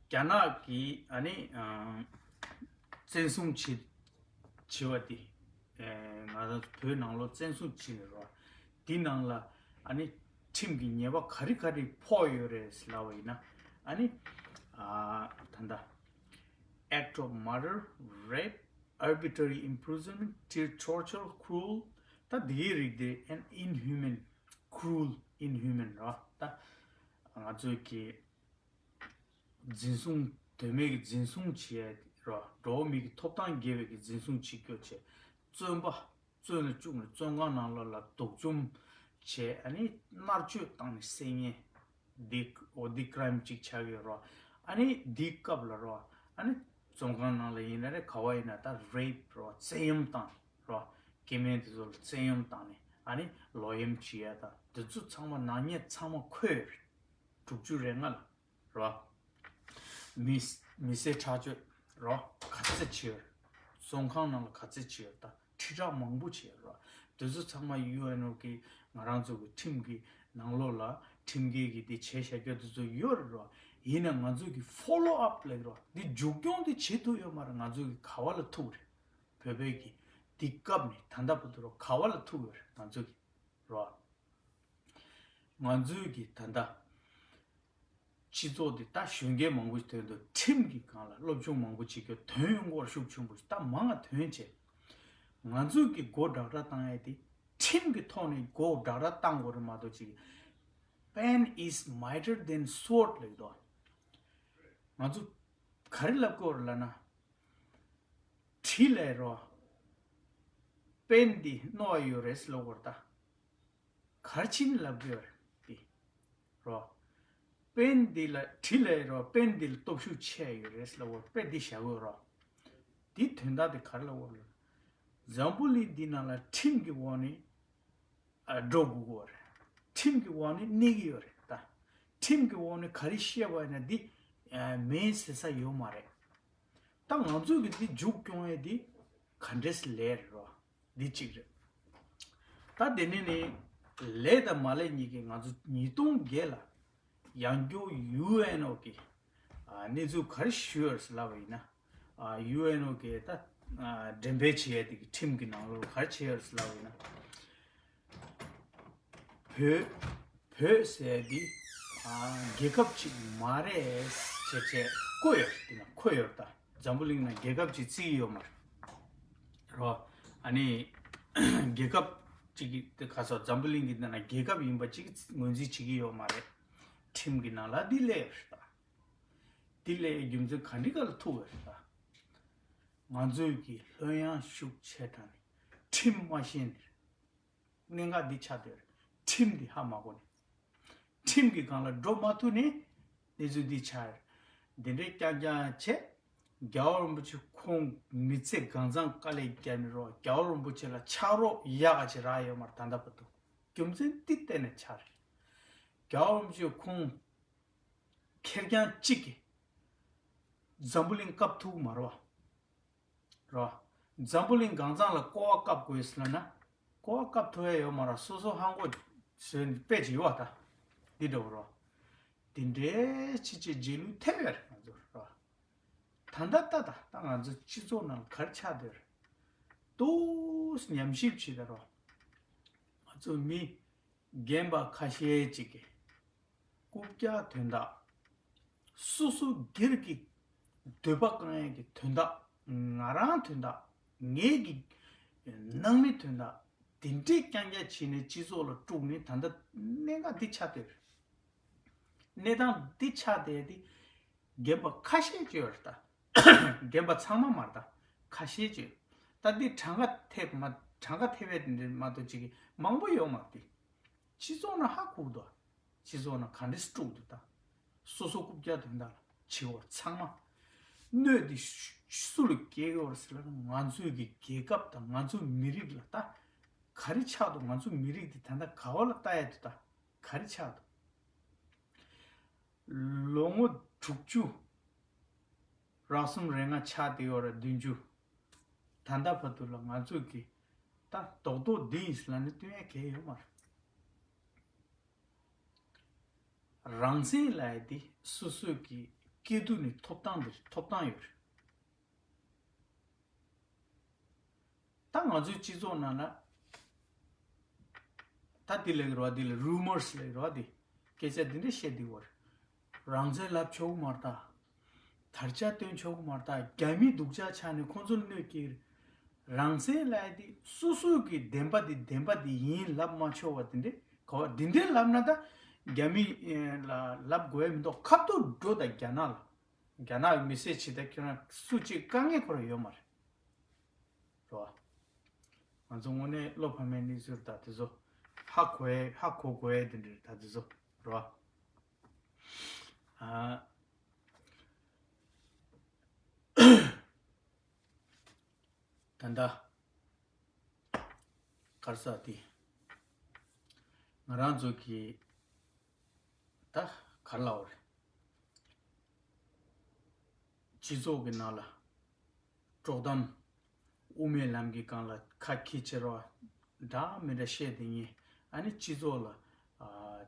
རྒྱ་ནག་གིས་ཨ་ནི་ཨ་བཙན་བཟུང་བྱེད་བྱེད་པ་དེ། ཨེ་ང་རང་ཚོ་བོད་ནང་ལོགས་བཙན་བཟུང་བྱས་ནས་རེད་བ། དེ་ནང་ལ་ཨ་ནི་ཁྲིམས་ཀྱི་ཉེས་པ་ག་རེ་ག་རེ་ཕོག་ཡོད་རེད་ཟེར་ལབ་པ་ཡིན་ན། ཨ་ནི་ཨ་ད་ལྟ། Act of murder, rape, arbitrary imprisonment, tir- torture, cruel ད་འདིའི་རིགས་དེ། and inhuman, cruel, inhuman ར། ད་ང་ཚོས་ཀྱི་འཛིན་བཟུང་དོན་མེད་ཀྱི་འཛིན་བཟུང་བྱེད་ཡ་ར། འགྲོ་བ་མི་གི་ཐོབ་ཐང་བརྒལ་བའི་གི་འཛིན་བཟུང་བྱེད་རྒྱུ་བྱས། བཙོན་པ་བཙོན་ལ་བཅུག་ནས་བཙོན་ཁང་ནང་ལོགས་ལ་སྡུག་སྦྱོང་བྱས། ཨ་ནི་མནར་གཅོད་བཏང་ནས་བསད་ཉེན། འདི་འོ་འདི་ཀ་རའིམ་གཅིག་ཆགས་ཡོད་རོ། ཨ་ནི་འདི་སྐབས་ལ་རོ། ཨ་ནི་བཙོན་ཁང་ནང་ལ་ཡིན་ན་རེད། ག་བ་ཡིན་ན་ད་རེབ་རོ། བཙན་གཡེམ་བཏང་རོ། སྐྱེ་དམན་དེ་ཚོ་ལ་བཙན་གཡེམ་བཏང་ནས་ཨ་ནི་ལོག་གཡེམ་བྱེད་ཡ་དང་དེ་ཚོ་ཚང་མ་ནག་ཉེས་ཚང་མ་འཁོད་ཡོད་རེད། དྲུག་ཅུ་རེ་ལྔ་ལ་རོ། མི་མི་བསད་ཁྲག་སྦྱོར་རོ། ག་ཚད་བྱེད་ཡོད་རེད། བཙོན་ཁང་ནང་ལ་ག་ཚད་བྱེད་ཡོད་རེད། ད་ཁྲི་ཕྲག་མང་པོ་བྱས་རོ། དེ་ཚོ་ཚང་མ་ཡུ་ཨེན་ཨོ་གི་ང་རང་ཚོ་གི་ཁྲིམས་ཀྱི་ནང་ལོགས་ལ་ཁྲིམས་འགལ་གྱི་དེ་བྱས་བཞག་རྒྱུ་དེ་ཚོ་ཡོད་རེད་རོ། ཡིན་ན་ང་ཚོ་གི་ཕོ་ལོ་ཨབ་ལབ་རོ། འདི་མཇུག་སྐྱོང་དེ་བྱེད་ཐུབ་ཡོད་མ་རེད། ང་ཚོ་གི་ག་བ་ལ་ཐུག་རེད། བོད་པའི་གི་འདི་སྐབས་ནས་ད་ལྟ་བར་དུ་རོ་ག་བ་ལ་ཐུག་ཡོད་རེད། ང་ཚོ་གི་རོ། ང་ཚོའི་གི་ད་ལྟ་ སྤྱི་ཚོགས་འདི་ད་གཞོན་སྐྱེས་མང་པོ་ཐོན་འདུག་ཁྲིམས་ཀྱི་སྒང་ལ་སློབ་སྦྱོང་མང་པོ་བྱེད་རྒྱུ་དོན་ཡོང་སྐོར་ཤུགས་ཆེན་པོ་ཞིག་ད་མང་ང་དོན་བྱེད། ང་ཚོས་ཀྱི་མགོ་སྦྲག་སྦྲག་བཏང་ཡས་དེ་ཁྲིམས་ཀྱི་ཐོག་ནས་མགོ་སྦྲག་སྦྲག་བཏང་དགོས་རེད་མ་གཏོགས་ཅིག Pen is mightier than sword ལབ་འདུག་ང་ཚོ་ག་རེ་ལབ་དགོས་རེད་ལབ་ན། གྲི་ལས་རོ། པེན་འདི་རྣོ་བ་ཡོད་རེད་ལབ་དགོས་རེད་ད། གར་ཕྱིན་ལབ་དགོས་རེད་དེ། རོ། པེན་འདི་ལ་གྲི་ལས་རོ་པེན་འདི་ལ་སྟོབས་ཤུགས་ཆེ་ཡོད་རེད་ལབ་དགོས་པེ་འདི་བཞག་དགོས་རོ། དེ་དོན་དག་དེ་ག་རེ་ལབ་དགོས་རེད། འཛམ་བུ་གླིང་འདི་ནང་ལ་ཁྲིམས་ཀྱི་འོག་ནས། འགྲོ་དགོས་ཀྱི་ཡོད་རེད། ཁྲིམས་ཀྱི་འོག་ནས་གནས་ཀྱི་ཡོད་རེད་ད། ཁྲིམས་ཀྱི་འོག་ནས་ག་རེ་བཤད་པ་ཡིན་ན་འདི་མེད་ཟེར་ས་ཡོད་མ་རེད། ད་ང་ཚོས་ཀྱི་འདི་མཇུག་སྐྱོང་ཡས་འདི་ག་འདྲས་ལས་རེད་རོ། འདི་གཅིག་རེད། ད་དེ་ནས་ནི་ལས་དང་མ་ལས་གཉིས་ཀྱིས་ང་ཚོ་ཉིས་སྟོང་བརྒྱད་ལ་ཡང་བསྐྱར་ཡུ་ཨེན་ཨོ་གི་གནས་ཚུལ་ག་རེ་ཞུས་ཡོད་ཟེར་ལབ་པ་ཡིན་ན། ཡུ་ཨེན་ཨོ་གི་ད་འགྲེམས་སྤེལ་བྱེད་ཡས་དེ་གི་ཁྲིམས་ཀྱི་ནང་ལོགས་ག་རེ་བྱེད་ཡོད་ཟེར་ལབ་པ་ཡིན་ན། བོད་བོད་ཟེར་ཡས་དེ་རྒྱལ་ཁབ་ཅིག་མ་རེད་ཟེར་བྱས་བཀོད་ཡོད་དེ་ན་འཁོད་ཡོད་ད། འཛམ་བུ་གླིང་ན་རྒྱལ་ཁབ་ཅིག་བརྩི་གི་ཡོད་མ་རེད། རོ། ཨ་ནི་རྒྱལ་ཁབ་ཅིག་གི་དེ་ག་སོ་འཛམ་བུ་གླིང་གི་ནང་ན་རྒྱལ་ཁབ་ཡིན་པ་ཅིག་ངོས་འཛིན་བྱེད་ཀྱི་ཡོད་མ་རེད། ཁྲིམས་ཀྱི་ནང་ལ་འདི་སླེབས་ཡོད་རེད་ད། འདི་སླེབས་རྒྱུ་མཚན་ག་འདྲི་ག་ལ་ཐུག་ཡོད་རེད་ད། ང་ཚོས་ཀྱི་ལྷོད་ཡངས་ཤུགས་ཆེ་དྲགས་ནས་ཁྲིམས་མ་ཤེས་ནས་གནད་འགག་འདི་ཆགས་བསྡད་རེད། ཁྲིམས་འདི་ཧ་མ་གོ་ནས། ཁྲིམས་ཀྱི་སྒང་ལ་འགྲོ་མ་ཐུབ་ནས་གནས་ཚུལ་འདི་ཆགས་རེད། འདི་འདྲའི་རྐྱང་རྐྱང་བྱས། རྒྱལ་བ་རིན་པོ་ཆེ་ཁོང་མི་ཚེ་གང་ཚང་དཀའ་ལས་བརྒྱབ་ནས་རོགས་རྒྱལ་བ་རིན་པོ་ཆེ་ལ་ཕྱག་རོགས་ཡག་ག་ཅིག་རག་ཡོད་མ་རེད་ད་ལྟ་བར་དུ། རྒྱུ་མཚན་འདི་བརྟེན་ནས་ཆགས་རེད། རྒྱལ་བ་རིན་པོ་ཆེ་ཁོང་ཁེར་རྐྱང་གཅིག་གིས་འཛམ་བུ་གླིང་བཀབ་ཐུབ་ཀྱི་མ་རེད་བ། རོ། འཛམ་བུ་གླིང་གང་ཚང་ལ་ཀོ་བ་བཀབ་དགོས་ཟེར་ལབ་ན། ཀོ་བ་བཀབ་ཐུབ་ཡ་ཡོད་མ་རེད། སོ་སོ་ཧང་གོ་བཟོས་ནས་དཔེ་ཅིག་ཡོད་བ་ད། འདི་འདྲ་བོ་རོ། འདི་འདྲའི་ཕྱི་ཕྱི་རྗེས་ལུས་ཐེབས་ཡོད་རེད་ང་ཚོ་རོ། ད་ལྟ་ལྟ་ད་ད་ང་ཚོ་སྤྱི་ཚོགས་ནང་ལ་ག་རེ་ཆགས་བསྡད་རེད། ཏོག་ཙམ་ཉམས་ཞིབ་བྱེད་ད་རོ། ང་ཚོ་མི་རྒན་པ་ཁ་ཤས་ཅིག་གིས། རྐུབ་བཀྱག་དོན་དག་སོ་སོ་སྒེར་གྱི་འདོད་པ་བསྐང་ཡས་ཀྱི་དོན་དག་ང་རང་དོན་དག་ངེད་ཀྱི་ནང་མི་དོན་དག་དེ་འདྲས་རྐྱང་རྐྱང་བྱས་ནས་སྤྱི་ཚོགས་ལ་དཀྲུགས་ནས་ད་ལྟ་གནད་འགག་འདི་ཆགས་བསྡད་རེད། གནས་སྟངས་འདི་ཆགས་བསྡད་དེ་རྒན་པ་ཁ་ཤས་ཅིག་ཡོད་རེད་ད། རྒན་པ་ཚང་མ་མ་རེད་ད། ཁ་ཤས་ཅིག་ཡོད། ད་འདི་གྲངས་ཀ་ཐེབས་མ་གྲངས་ཀ་ཐེབས་པའི་དེ་འདྲས་མ་གཏོགས་ཅིག་མང་པོ་ཡོད་མ་རེད་དེ། སྤྱི་ཚོགས་ནང་ཧ་གོ་གི་འདུག་སྤྱི་ཚོགས་ནང་ག་འདྲས་དཀྲུགས་འདུག་ད། སོ་སོ་རྐུབ་བཀྱག་དོན་དག་ལ་བྱེད་བར་ཚང་མ། གནོད་འདི་སུ་ལ་སྐྱེལ་གི་ཡོད་རེད་ཟེར་ལབ་ན་ང་ཚོའི་གི་རྒྱལ་ཁབ་དང་ང་ཚོའི་མི་རིགས་ལ་ད། ག་རེ་ཆགས་འདུག་ང་ཚོའི་མི་རིགས་འདི་ད་ལྟ་ག་བ་ལ་ལྟ་ཡ་འདུག་ད། ག་རེ་ཆགས་འདུག་ལོ་ངོ་དྲུག་ཅུ། རག་གསུམ་རེ་ལྔ་ཆགས་བསྡད་ཡོད་རེད་བདུན་ཅུ། ད་ལྟ་བར་དུ་ལ་ང་ཚོས་ཀྱི་ད་རྡོག་རྡོག་འདི་ཡིན་ཟེར་ལབ་ནས་སྟོན་ཡ་གང་ཡང་ཡོད་མ་རེད། རང་བཙན་ལབ་ཡ་དེ་སོ་སོའི་གི་སྐྱིད་སྡུག་ནས་ཐོབ་ཐང་འདིར་ཐོབ་ཐང་ཡོད་རེད། ད་ང་ཚོའི་སྤྱི་ཚོགས་ནང་ལ་ད་དེ་ལས་རོ་དེ་ལ་རུ་མར་སི་ལས་རོ་དེ་སྐད་ཆ་དེ་འདྲ་བཤད་དེ་བར་རང་བཙན་ལབ་ཆོག་གི་མ་རེད་ད། དར་ཆ་སྟོན་ཆོག་གི་མ་རེད་ད། རྒྱ་མི་སྡུག་ཅག་ཆགས་ནས་ཁོང་ཚོར་གནོད་སྐྱེལ། རང་བཙན་ལབ་ཡ་དེ་སོ་སོའི་གི་བདེན་པ་དེ་བདེན་པ་དེ་ཡིན་ལབ་མ་ཆོག་པ་དེ་འདྲ་ག་བ་དེ་འདྲ་ལབ་ན་ད་རྒྱ་མི་ལ་ལབ་དགོས་ཡ་མི་འདུག་ཁ་ཐུག་འགྲོ་ད་རྒྱ་ནག་ལ། རྒྱ་ནག་གི་མི་སེར་བྱེད་ད་ཁྱོད་རང་སུ་གཅིག་དཀའ་ངལ་ཁོ་རང་ཡོད་མ་རེད། རོ། ང་ཚོ་དངོས་གནས་བློ་ཕམ་པའི་གནས་ཚུལ་ད་དེ་ཚོ་ཧ་གོ་ཡ་ཧ་གོ་དགོས་ཡ་དེ་འདྲ་ད་དེ་ཚོ་རོ། ཨ། ད་ལྟ་གར་ས་དེ་ང་རང་ཚོ་གི་ད་གར་ལ་འོ་རེད། སྤྱི་ཚོགས་ཀྱི་ནང་ལ་དཀྲོག་གཏམ་དབུ་མའི་ལམ་གྱི་སྒང་ལ་ཁ་ཁྱི་ཕྱིར་བ་འདྲ་མི་འདྲ་བཤད་དེ་ཉེ་ཨ་ནི་སྤྱི་ཚོགས་ལ་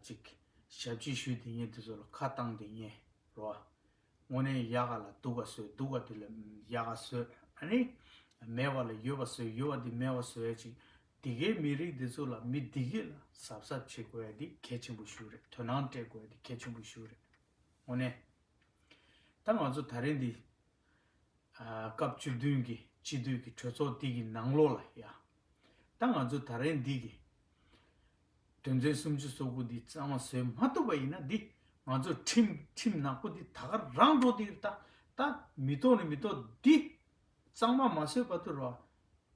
ཅིག་ཞབས་ཕྱི་ཞུས་དེ་ཉེ་དེ་ཚོ་ལ་ཁ་བཏང་དེ་ཉེ་རོ། དངོས་གནས་ཡག་ག་ལ་སྡུག་ག་བཟོས་སྡུག་ག་དེ་ལ་ཡག་ག་བཟོས་ཨ་ནི་མེད་པ་ལ་ཡོད་པ་བཟོས་ཡོད་པ་དེ་མེད་པ་བཟོས་ཡ་ཅིག་དེ་གའི་མི་རིགས་དེ་ཚོ་ལ་མི་དེ་གས་ལ་གཟབ་གཟབ་བྱེད་དགོས་ཡ་དེ་གལ་ཆེན་པོ་ཞིག་རེད། དོ་སྣང་སྤྲད་དགོས་ཡ་དེ་གལ་ཆེན་པོ་ཞིག་རེད། དངོས་གནས། ད་ང་ཚོ་ད་རེས་འདི། ཨ། སྐབས་བཅུ་བདུན་གྱི་སྤྱི་འཐུས་ཀྱི་གྲོས་ཚོགས་འདི་གི་ནང་ལོགས་ལ་ཡ། ད་ང་ཚོ་ད་རེས་འདི་གི་དོན་ཚན་སུམ་ཅུ་སོ་དགུ་འདི་གཙང་མ་བཟོས་མ་ཐུབ་པ་ཡིན་ན། འདི་ང་ཚོ་ཁྲིམས་ཁྲིམས་ནག་པོ་འདི་ད་ག་རང་འགྲོ་འདི་རེད་ད། ད་མི་ཐོག་ནས་མི་ཐོག་འདི་གཙང་མ་མ་བཟོས་བར་དུ་རོ།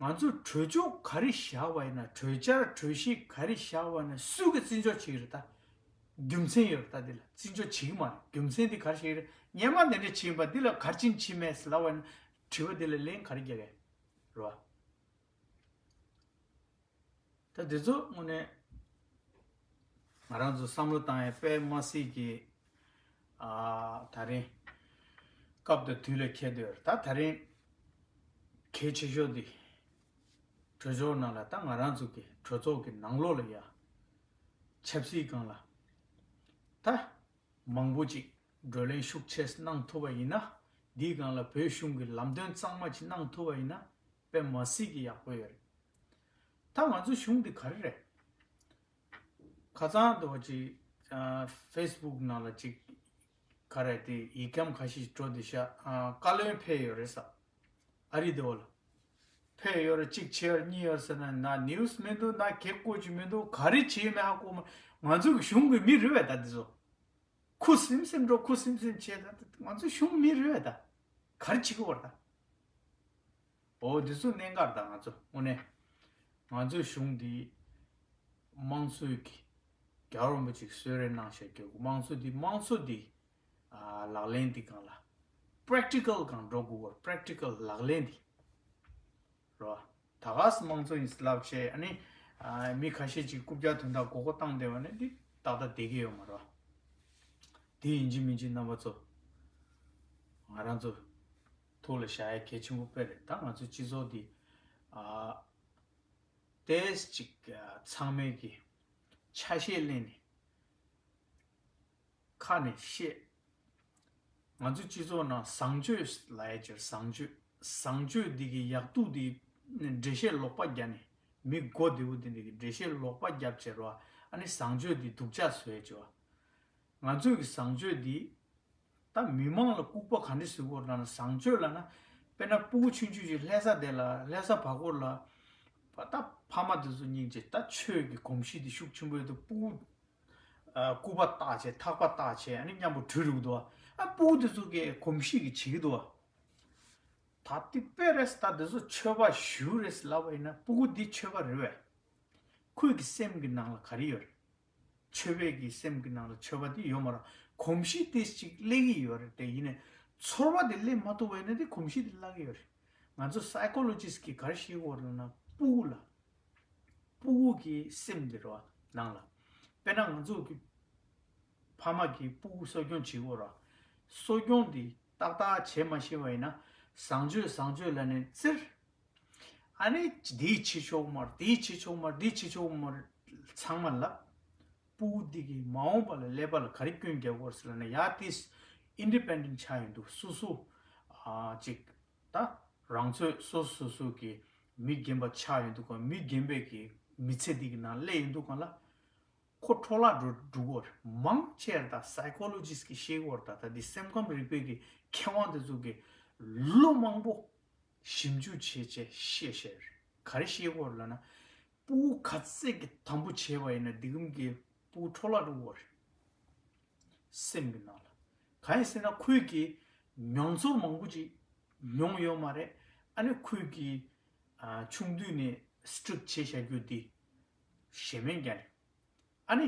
ང་ཚོས་གྲོས་ཆོད་ག་རེ་བཞག་པ་ཡིན་ན། གྲོས་འཆར་གྲོས་གཞི་ག་རེ་བཞག་པ་ཡིན་ན། སུ་གིས་བརྩི་འཇོག་བྱེད་ཀྱི་རེད་ད། རྒྱུ་མཚན་ཡོད་རེད་ད། འདི་ལ་བརྩི་འཇོག་བྱེད་ཀྱི་མ་རེད། རྒྱུ་མཚན་འདི་ག་རེ་བྱེད་ཀྱི་རེད། སྔོན་མ་འདི་འདྲ་བྱས་ཡིན་པ་འདི་ལ་ག་རེ་བྱས་ནས་བྱས་མེད་ཟེར་ལབ་པ་ཡིན་ན། དྲི་བ་འདི་ལ་ལན་ག་རེ་རྒྱག་གི་རེད་བ། ད་འདི་ཚོ་དངོས་གནས་ང་རང་ཚོ་བསམ་བློ་བཏང་ཡ་དཔེ་མ་སྲིད་ཀྱི། ཨ། ད་རིང་སྐབས་དང་དུས་ལ་འཁེལ་འདུག་ད་ད་རིང་གལ་ཆེ་ཤོས་འདི། གྲོས་ཚོགས་ནང་ལ་ད་ང་རང་ཚོ་གི་གྲོས་ཚོགས་ཀྱི་ནང་ལོགས་ལ་ཡ། ཆབ་སྲིད་སྒང་ལ་ད་མང་པོ་ཅིག་བགྲོ་གླེང་ཤུགས་ཆེ་གནང་ཐུབ་པ་ཡིན་ན། འདིའི་སྒང་ལ་བོད་གཞུང་གི་ལམ་སྟོན་གཙང་མ་ཅིག་གནང་ཐུབ་པ་ཡིན་ན། དཔེ་མ་སྲིད་ཀྱི་ཡག་པོ་ཡོད་རེད། ད་ང་ཚོ་གཞུང་འདི་ག་རེ་རེད། ཁ་སང་དུ་བ་ཅིག་ཨ། ཕེ་སི་བུག་ནང་ལ་ཅིག་ག་རེ་དེ་ཡིག་སྐྱོན་ཁ་ཤས་འགྲོ་འདི་ཤག་ཨ། བཀའ་བློན་ཕེབས་ཡོད་རེད་ས། ཨ་རི་དེ་བ་ལ་ཕེབས་ཡོད་རེད། གཅིག་བྱས་ཡོད་རེད། གཉིས་ཡོད་ཟེར་ན་ན་ནིའུ་སི་མི་འདུག་ན་གེ་ཀོ་ཅིག་མི་འདུག་ག་རེ་བྱས་མེད་ཧ་གོ་མ། ང་ཚོ་གི་གཞུང་གི་མི་རེད་པས་ད་འདི་ཚོ། ཁུ་སིམ་སིམ་འགྲོ། ཁུ་སིམ་སིམ་བྱས་ད། ང་ཚོ་གཞུང་མི་རེད་པས་ད། ག་རེ་བྱེད་ཀྱི་ཡོད་རེད་ད། འོ་འདི་ཚོ་གནད་འགག་རེད་ད། ང་ཚོ་དངོས་གནས་ང་ཚོའི་གཞུང་འདི་དམངས་གཙོའི་གི་རྒྱལ་བ་རིན་པོ་ཆེས་གསོལ་རས་གནང་བཞག་རྒྱུ། དམངས་གཙོ་འདི་དམངས་གཙོ་འདི་ཨ། ལག་ལེན་འདི་སྒང་ལ་པེ་རེག་ཊི་ཀལ་སྒང་འགྲོ་དགོས་པ། པེ་རེག་ཊི་ཀལ་ལག་ལེན་འདི་རོ། ད་ག་སེ་དམངས་གཙོ་ཡིན་ལབ་བྱས་ཨ་ནི་ཨ། མི་ཁ་ཤས་ཅིག་རྐུབ་བཀྱག་དོན་དག་མགོ་སྐོར་བཏང་བསྡད་པ་ནི་འདི་ཏག་ཏག་བསྡད་ཀྱི་ཡོད་མ་རེད། འདི་ཡིན་གཅིག་མིན་གཅིག་རྣམ་པ་ཚོ་ང་རང་ཚོ་ཐུགས་ལ་བཞག་ཡ་གལ་ཆེན་པོ་དཔེ་རེད། ད་ང་ཚོའི་སྤྱི་ཚོགས་འདི་ཨ། ཏོག་ཙམ་ཅིག་ཚང་མས་ཀྱི་ཆ་ཤས་ལེན་ནས་ཁ་ནས་བཤད། ང་ཚོའི་སྤྱི་ཚོགས་ནང་བཟང་སྤྱོད་ལབ་ཡ་ཅིག་བཟང་སྤྱོད། བཟང་སྤྱོད་འདི་གི་ཡག་སྡུག་འདི་འགྲེལ་བཤད་ལོག་པ་རྒྱག་ནས། མི་མགོ་བདེ་བོ་འདི་འདྲ་གི་འགྲེལ་བཤད་ལོག་པ་རྒྱབ་བྱས་རོ། ཨ་ནི་བཟང་སྤྱོད་འདི་སྡུག་ཅག་བཟོ་ཡ་ཅིག་བ། ང་ཚོའི་གི་བཟང་སྤྱོད་འདི་ད་མི་མང་ལ་ལྐུགས་པ་ག་འདྲ་བཟོ་དགོས་ལབ་ན། བཟང་སྤྱོད་ལབ་ན་དཔེར་ན་སྤུ་གུ་ཆུང་ཆུང་ཅིག་ལྷ་ས་དེ་ལ། ལྷ་ས་བར་སྐོར་ལ་ད་ཕ་མ་དེ་ཚོ་སྙིང་རྗེ། ད་ཆོས་ཀྱི་གོམས་གཤིས་དེ་ཤུགས་ཆེན་པོ་ཡོད་དུས་སྤུ་གུ་ཨ། སྐུད་པ་བཏགས་བྱས། ཐག་པ་བཏགས་བྱས། ཨ་ནི་མཉམ་པོ་བྲོས་འགྲོ་གི་འདུག་བ། ཨ། སྤུ་གུ་དེ་ཚོ་གི་གོམས་གཤིས་ཀྱི་བྱེད་ཀྱི་འདུག་བ། ད་དེ་དཔེ་རེད། ད་དེ་ཚོ་ཆོས་པ་ཞེ་པོ་རེད་ལབ་པ་ཡིན་ན་སྤུ་གུ་འདི་ཆོས་པ་རེད་པས། ཁོའི་གི་སེམས་ཀྱི་ནང་ལ་ག་རེ་ཡོད་རེད། ཆོས་པའི་གི་སེམས་ཀྱི་ནང་ལ་ཆོས་པ་དེ་ཡོད་མ་རེད། གོམས་གཤིས་དེ་ཅིག་སླེབས་ཀྱི་ཡོད་རེད། དེ་ཡིན་ནའི་ཚོར་བ་དེ་སླེབས་མ་ཐུབ་པ་ཡིན་ན་དེ་གོམས་གཤིས་དེ་བརླག་གི་ཡོད་རེད། ང་ཚོ་སའི་ཀོ་ལོ་ཇི་སི་གིས་ག་རེ་བཤད་ཀྱི་ཡོད་རེད་ལབ་ན། སྤུ་གུ་ལ། སྤུ་གུ་གི་སེམས་དེ་རེད་བ། ནང་ལ། དཔེར་ན་ང་ཚོ་གི་ཕ་མ་གིས་སྤུ་གུ་གསོ་སྐྱོང་བྱེད་ཀྱི་ཡོད་རེད་བ། གསོ་སྐྱོང་དེ་ཏག་ཏག་བྱེད་མ་ཤེས་པ་ཡིན་ན། བཟང་སྤྱོད་བཟང་སྤྱོད་ལབ་ནས་བཙིར། ཨ་ནི་འདི་བྱེད་ཆོག་མ་རེད། འདི་བྱེད་ཆོག་མ་རེད། འདི་བྱེད་ཆོག་མ་རེད། ཚང་མ་ལ། སྤུ་གུ་འདི་གི་མ་འོངས་པ་ལ་ཀླད་པ་ལ་ག་རེ་སྐྱོན་རྒྱག་གི་ཡོད་རེད་ཟེར་ལབ་ན། ཡ་དེ་ཨིན་ཌི་པེན་ཌེན་ཊི་ཆགས་ཡོང་དུས། སོ་སོ་ཨ་ཅིག་ད་རང་ཚོད་སོ་སོ་སོ་གི་མི་རྒན་པ་ཆགས་ཡོང་དུས་ག་མི་རྒན་པའི་གི་མི་ཚེ་འདི་གི་ནང་སླེབས་ཡོང་དུས་ག་ལ། ཁོ་འཕྲོ་བརླག་འགྲོ་འགྲོ་གི་ཡོད་རེད། མང་ཆེ་བ་ད་སའི་ཀོ་ལོ་ཇི་སི་གིས་བཤད་ཀྱི་ཡོད་རེད། ད་ད་འདི་སེམས་ཁམས་རིག་པའི་གི་མཁས་དབང་དེ་ཚོ་གིས་ལོ་མང་པོ་ཞིབ་འཇུག་བྱས་བྱས་བཤད་བཤད་རེད། ག་རེ་བཤད་ཀྱི་ཡོད་རེད་ལབ་ན། སྤུ་གུ་ག་ཚད་ཀྱི་དམ་པོ་བྱས་པ་ཡིན་ན་འདི་གམ་གི་སྤུ་གུ་འཕྲོ་བརླག་འགྲོ་གི་ཡོད་རེད། སེམས་ཀྱི་ནང་ལ། གང་ཡིན་ཟེར་ན་ཁོས་ཀྱི་མྱོང་ཚོར་མང་པོ་ཅིག་མྱོང་ཡོད་མ་རེད། ཨ་ནི་ཁོས་ཀྱི་ཨ་ཆུང་དུས་ནས་སི་ཊིག་བྱས་བཞག་རྒྱུ་འདི་ཞེ་མེར་རྒྱག་ནས། ཨ་ནི་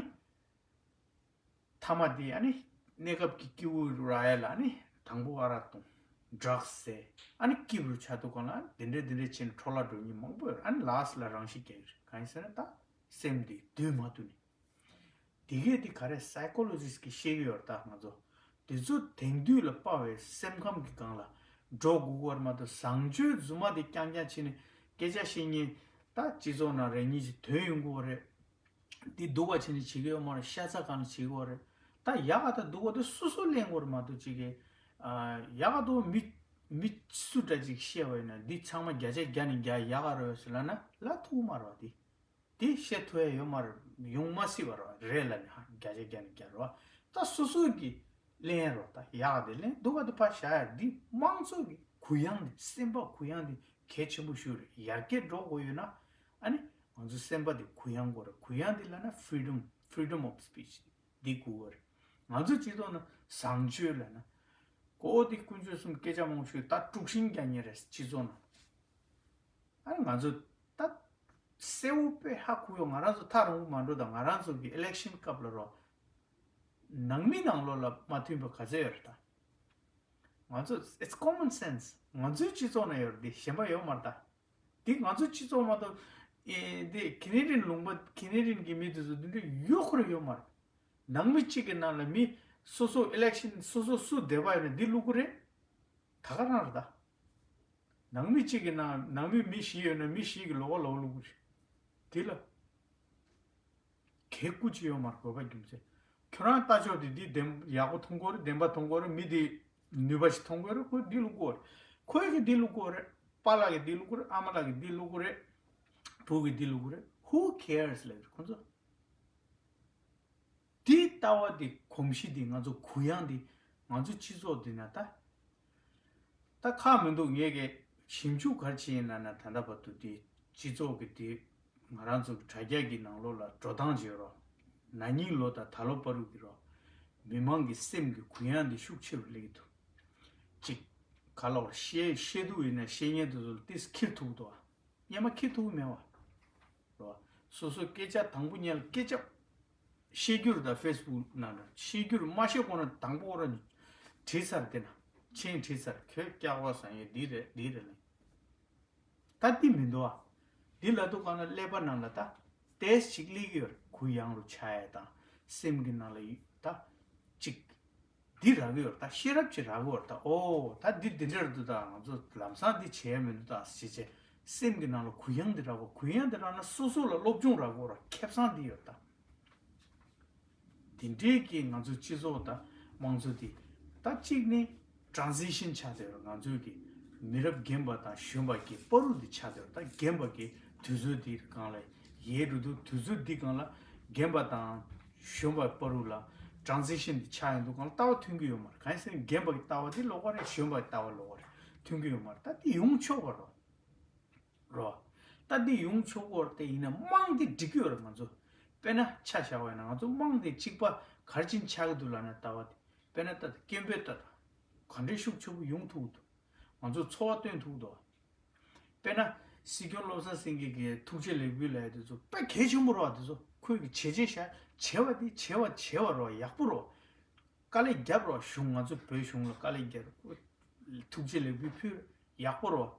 མཐའ་མ་དེ་ཨ་ནི་གནས་སྐབས་ཀྱི་སྐྱིད་པོ་རག་ཡ་ལ། ཨ་ནི་དང་པོ་ཨ་རག་འཐུང་། ཌྲག་སི་ཟས། ཨ་ནི་སྐྱིད་པོ་ཆགས་དུས་ག་ལ་དེ་འདྲས་དེ་འདྲས་བྱས་ནས་འཕྲོ་བརླག་འགྲོ་མཁན་མང་པོ་ཡོད་རེད། ཨ་ནི་ལཱ་སི་ལ་རང་ཤི་རྒྱག་གི་རེད། གང་ཡིན་ཟེར་ན་ད་སེམས་དེ་སྡོད་མ་ཐུབ་ནས། དེ་གས་དེ་ག་རེ་སའི་ཀོ་ལོ་ཇི་སི་གིས་བཤད་ཀྱི་ཡོད་རེད། ད་ང་ཚོ་དེ་ཚོ་དེང་དུས་ལ་དཔའ་བའི་སེམས་ཁམས་ཀྱི་སྒང་ལ་འགྲོ་དགོས་ཀྱི་ཡོད་རེད་མ་གཏོགས། བཟང་སྤྱོད་རྫུན་མ་དེ་རྐྱང་རྐྱང་བྱས་ནས་སྐད་ཆ་བཤད་མཁན་ད་སྤྱི་ཚོགས་ནང་རེ་གཉིས་ཅིག་ཐོན་ཡོང་གི་ཡོད་རེད། འདི་སྡུག་པ་བྱས་ནས་བྱེད་ཀྱི་ཡོད་མ་རེད། ཤ་ཚ་གང་ལ་བྱེད་ཀྱི་ཡོད་རེད། ད་ཡག་ག་དང་སྡུག་ག་དེ་སོ་སོ་གླེང་དགོས་རེད་མ་གཏོགས། ཅིག་གིས་ཨ་ཡག་ག་དང་མི་མི་སུ་འདྲ་ཅིག་བཤད་པ་ཡིན་ན་འདི་ཚང་མ་བརྒྱ་ཆ་བརྒྱ་ནས་བརྒྱ་ཡག་ག་རེད་ཟེར་ལབ་ན་ལབ་ཐུབ་ཀྱི་མ་རེད་བ། འདི་འདི་བཤད་ཐུབ་ཡ་ཡོད་མ་རེད། ཡོང་མ་སྲིད་པ་རེད་བ། རེད་ལབ་ནས་ཧ་བརྒྱ་ཆ་བརྒྱ་ནས་བརྒྱ་རེད་བ། ད་སོ་སོ་གི་ ལེན་རོགས། ད་ཡག་དེ་ལེན། སྡུག་ག་དེ་ཕར་བཞག་ཡ། འདི་དམངས་གཙོ་གི་གུ་ཡངས་དེ། སེམས་པ་གུ་ཡངས་དེ་གལ་ཆེན་པོ་ཞིག་རེད། ཡར་རྒྱས་འགྲོ་དགོས་ཡོད་ན། ཨ་ནི་ང་ཚོ་སེམས་པ་དེ་གུ་ཡངས་དགོས་རེད། གུ་ཡངས་དེ་ལབ་ན་freedom, freedom of speech འདི་དགོས་རེད། ང་ཚོ་སྤྱི་ཚོགས་ནང་བཟང་སྤྱོད་ལབ་ན། གོ་བོ་དེ་དཀོན་མཆོག་གསུམ་སྐད་ཆ་མང་པོ་ཤོད། ད་དཀྲུག་ཤིང་རྒྱག་མཁན་རེད། སྤྱི་ཚོགས་ནང་། ཨ་ནི་ང་ཚོ་ད་གསལ་བོ་དཔེ་ཧ་གོ་ཡོད། ང་རང་ཚོ་ཐག་རིང་པོ་མ་འགྲོ་དང་། ང་རང་ཚོ་གི་election སྐབས་ལ་རོ། ནང་མི་ནང་ལོགས་ལ་མ་མཐུན་པ་ག་ཚད་ཡོད་རེད་ད། ང་ཚོ་it's common sense. ང་ཚོའི་སྤྱི་ཚོགས་ན་ཡོད་རེད། འདི་གཞན་པ་ཡོད་མ་རེད་ད། འདི་ང་ཚོའི་སྤྱི་ཚོགས་མ་གཏོགས། ཨེ་འདི་Canadian ལུང་པ། Canadian གི་མི་དེ་ཚོ་འདི་འདྲ་ཡོད་ཁོ་ར་ཡོད་མ་རེད། ནང་མི་གཅིག་གི་ནང་ལ་མི་སོ་སོ་election སོ་སོ་སུ་བསྡད་པ་ཡོད་ན་འདི་བླུག་གི་རེད། ད་ག་རང་རེད་ད། ནང་མི་གཅིག་གི་ནང་ནང་མི་མི་བཞི་ཡོད་ན་མི་བཞི་གི་ལོགས་ལ་བླུག་གི་རེད། དེ་ལ་གལ་ཁུ་ཅི་ཡོད་མ་རེད། དགོས་པ་རྒྱུ་མཚན། ཁྱོད་རང་ལྟ་ཕྱོགས་དེ་འདི་བདེན། ཡག་པོ་མཐོང་གི་རེད། བདེན་པ་མཐོང་གི་རེད། མི་དེ་ནུས་པ་ཞིག་མཐོང་གི་རེད། ཁོས་འདི་བླུག་གི་རེད། ཁོས་གི་འདི་བླུག་གི་རེད། པཱ་ལགས་ཀྱིས་འདི་བླུག་གི་རེད། ཨ་མ་ལགས་ཀྱིས་འདི་བླུག་གི་རེད། བུ་གིས་འདི་བླུག་གི་རེད། Who cares ལབ་ཀྱི་རེད་ཁོ་ཚོ། དེའི་ལྟ་བ་དེ། གོམས་གཤིས་དེ། ང་ཚོ་གུ་ཡངས་དེ་ང་ཚོ་སྤྱི་ཚོགས་འདི་ན་ད། ད་ཁག་མི་འདུག་ངས་གི་ཞིབ་འཇུག་ག་རེ་བྱས་ཡིན་ན་ན། ད་ལྟ་བར་དུ་དེ་སྤྱི་ཚོགས་ཀྱི་དེ། ང་རང་ཚོ་གི་དྲ་རྒྱ་གི་ནང་ལོགས་ལ་འགྲོ་སྟངས་བྱེད་རོགས། ན་ནིང་ལོ་དང་ད་ལོ་བར་དུ་གི་རོགས། མི་མང་གི་སེམས་ཀྱི་གུ་ཡངས་དེ་ཤུགས་ཆེ་རུ་སླེབས་ཀྱི་འདུག་གཅིག་ག་ལ་བར་བཤད་བཤད་དུས་ཡིན་ན། བཤད་མཁན་དེ་ཚོ་ལ་ཏིས་ཁྱེར་ཐུབ་འདུག་ཨ། སྔོན་མ་ཁྱེར་ཐུབ་མེད་བ། རོ། སོ་སོ་སྐད་ཆ་དང་པོ་ཉིད་ལ་སྐད་ཆ་བཤད་རྒྱུར་དང་Facebook ནང་ལ་བཤད་རྒྱུར། མ་བཤད་གོང་ལ་དང་པོ་ར་བྲིས་ཚར། དེ་ན་མཆན་བྲིས་ཚར། ཁྱོད་སྐྱག་པ་ཟ་མཁན་འདི་རེད། འདི་རེད་ལ། ད་འདི་མི་འདུག་ཨ། འདི་ལ་དུ་གང་ལ་ཀླད་པ་ནང་ལ་ད་ཏེས་ཅིག་སླེབས་ཀྱི་ཡོད་རེད། གུ་ཡངས་རུ་ཆགས་ཡ་དང་། སེམས་ཀྱི་ནང་ལ་ཡོད་ད་ཅིག་འདི་རག་གི་ཡོད་རེད། ད་ཤེས་རབ་ཅིག་རག་གི་ཡོད་རེད། ད་ཨོ་ད་འདི་འདི་འདྲ་རེད་འདུག་ད་ང་ཚོ་ལམ་སང་འདི་བྱས་མི་འདུག་ད་ཟེར་བྱས། སེམས་ཀྱི་ནང་ལ་གུ་ཡངས་འདི་རག་གོ། གུ་ཡངས་འདི་རག་ན་སོ་སོ་ལ་སློབ་སྦྱོང་རག་གོ་ར། ཁེ་བཟང་འདི་ཡོད་རེད་ད། དེ་འདྲའི་གི་ང་ཚོ་སྤྱི་ཚོགས་དང་དམངས་གཙོ་འདི། ད་གཅིག་ནི་transition ཆགས་བསྡད་ཡོད་རེད། ང་ཚོའི་གི་མི་རབས་རྒན་པ་དང་གཞོན་པ་གི་བར་དུ་འདི་ཆགས་བསྡད་ཡོད་རེད། ད་རྒན་པ་གི་དུས་ཚོད་འདི་སྒང་ལ་ཡལ་འགྲོ་འདུག་དུས་ཚོད་འདི་སྒང་ལ་རྒན་པ་དང་གཞོན་པ་བར་དུ་ལ་transition འདི་ཆགས་ཡོང་དུས་སྒང་ལ་ལྟ་བ་མཐུན་གྱི་ཡོད་མ་རེད། གང་ཡིན་ཟེར་ན་རྒན་པ་གི་ལྟ་བ་འདི་ལོགས་ཀ་རེད། གཞོན་པ་གི་ལྟ་བ་ལོགས་ཀ་རེད། མཐུན་གྱི་ཡོད་མ་རེད། ད་འདི་ཡོང་ཆོག་པ་རེད། རོ། ད་འདི་ཡོང་ཆོག་གོ་རེད། དེ་ཡིན་ན་དམངས་འདི་འགྲིག་གི་ཡོད་རེད། ང་ཚོ་དཔེར་ན་ཆ་བཞག་པ་ཡིན་ན། ང་ཚོ་དམངས་འདི་གཅིག་པ་ག་རེ་བྱས་ནས་ཆགས་ཀྱི་འདུག་ལབ་ན། ལྟ་བ་དེ་དཔེར་ན་ད་སྐད་འབོད་ལྟ་དང་། ག་འདྲའི་ཤུགས་ཆེ་པོ་ཡོང་ཐུབ་ཀྱི་འདུག་ང་ཚོ་ཚོར་བ་སྟོན་ཐུབ་ཀྱི་འདུག་དཔེར་ན་སྲིད་སྐྱོང་བློ་བཟང་སེང་གེ་གིས་ཐུགས་རྗེ་ལེགས་འབུལ་ལབ་ཡ་དེ་ཚོ་དཔེ་གལ་ཆེན་པོ་རེད་པ། དེ་ཚོ་ཁོས་གི་བྱས་རྗེས་བཞག་བྱས་པ་དེ་བྱས་པ་བྱས་པ་རེད་པ། ཡག་པོ་རེད་པ། དཀའ་ལས་བརྒྱབ་རོགས། གཞུང་། ང་ཚོ་བོད་གཞུང་ལ་དཀའ་ལས་བརྒྱབ་རོགས། ཐུགས་རྗེ་ལེགས་འབུལ་ཕུལ། ཡག་པོ་རོགས།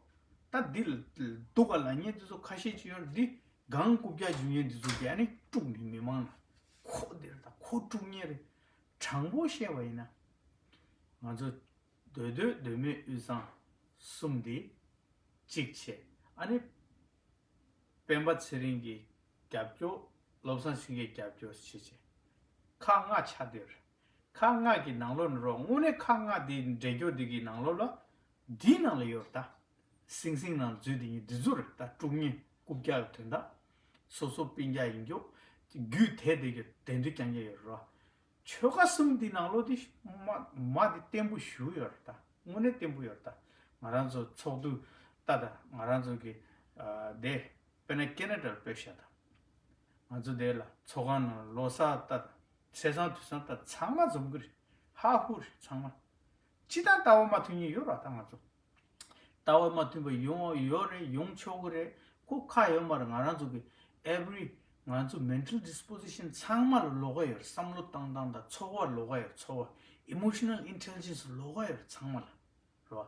ད་འདི་ལ་སྡུག་ག་ལབ་མཁན་དེ་ཚོ་ཁ་ཤས་ཅིག་ཡོད་རེད། འདི་གང་རྐུབ་བཀྱག་འཇུ་མཁན་དེ་ཚོ་གིས་ཨ་ནི་དཀྲུགས་ནས་མི་མང་ལ། ཁོ་འདི་རེད། ད་ཁོ་དཀྲུགས་མཁན་རེད། དྲང་པོ་བཤད་པ་ཡིན་ན། ང་ཚོ་མདོ་སྟོད་མདོ་སྨད་དབུས་གཙང་གསུམ་འདི་གཅིག་བྱས། ཨ་ནི་སྤེན་པ་ཚེ་རིང་གི་རྒྱབ་སྐྱོར། བློ་བཟང་སེང་གེའི་རྒྱབ་སྐྱོར་བྱས་བྱས། ཁག་ལྔ་ཆགས་བསྡད་ཡོད་རེད། ཁག་ལྔ་གི་ནང་ལོགས་ནས་རོགས། དངོས་གནས་ཁག་ལྔ་དེ་འགྲེལ་སྐྱོར་དེ་གི་ནང་ལོགས་ལ། འདིའི་ནང་ལ་ཡོད་རེད་ད། སིང་སིང་ནང་འཛུལ་དེ་ཡིན། འདི་ཚོ་རེད་ད། དཀྲུག་མཁན་རྐུབ་བཀྱག་གི་དོན་དག་སོ་སོ་སྤུན་ཀྱག་ཡིན་རྒྱུ། རྒྱུད་དེད་དེ་གི་དེ་འདྲ་རྐྱང་རྐྱང་ཡོད་རེད། ཆོལ་ཁ་གསུམ་འདི་ནང་ལོགས་དེ་མ་མ་དེ་བརྟན་པོ་ཞེ་པོ་ཡོད་རེད་ད། དངོས་གནས་བརྟན་པོ་ཡོད་རེད་ད། ང་རང་ཚོ་ཚོགས་འདུ་ལྟ་དང་། ང་རང་ཚོ་གི་ཨ་དེ་དཔེར་ན་ཁེ་ན་ཌ་ལ་དཔེ་བཞག་དང་། ང་ཚོ་དེ་ལ་ཚོགས་ཁང་ནང་ལོ་གསར་ལྟ་དང་། ཆེ་ཚང་དུས་སང་ལྟ། ཚང་མ་འཛོམས་ཀྱི་རེད། ཧ་ཧུ་རེད་ཚང་མ། སྤྱིར་བཏང་ལྟ་བ་མ་མཐུན་མཁན་ཡོད་རེད་ད། ང་ཚོ་ལྟ་བ་མ་མཐུན་པ་ཡོང་ཡོད་རེད། ཡོང་ཆོག་གི་རེད། ཁོ་ཁག་ཡོད་མ་རེད། ང་རང་ཚོ་གི་every ང་ཚོ་mental disposition ཚང་མ་ལ་ལོགས་ཀ་ཡོད་རེད། བསམ་བློ་བཏང་སྟངས་དང་ཚོར་བ་ལོགས་ཀ་ཡོད་རེད། ཚོར་བ། emotional intelligence ལོགས་ཀ་ཡོད་རེད་ཚང་མ་ལ། རེད་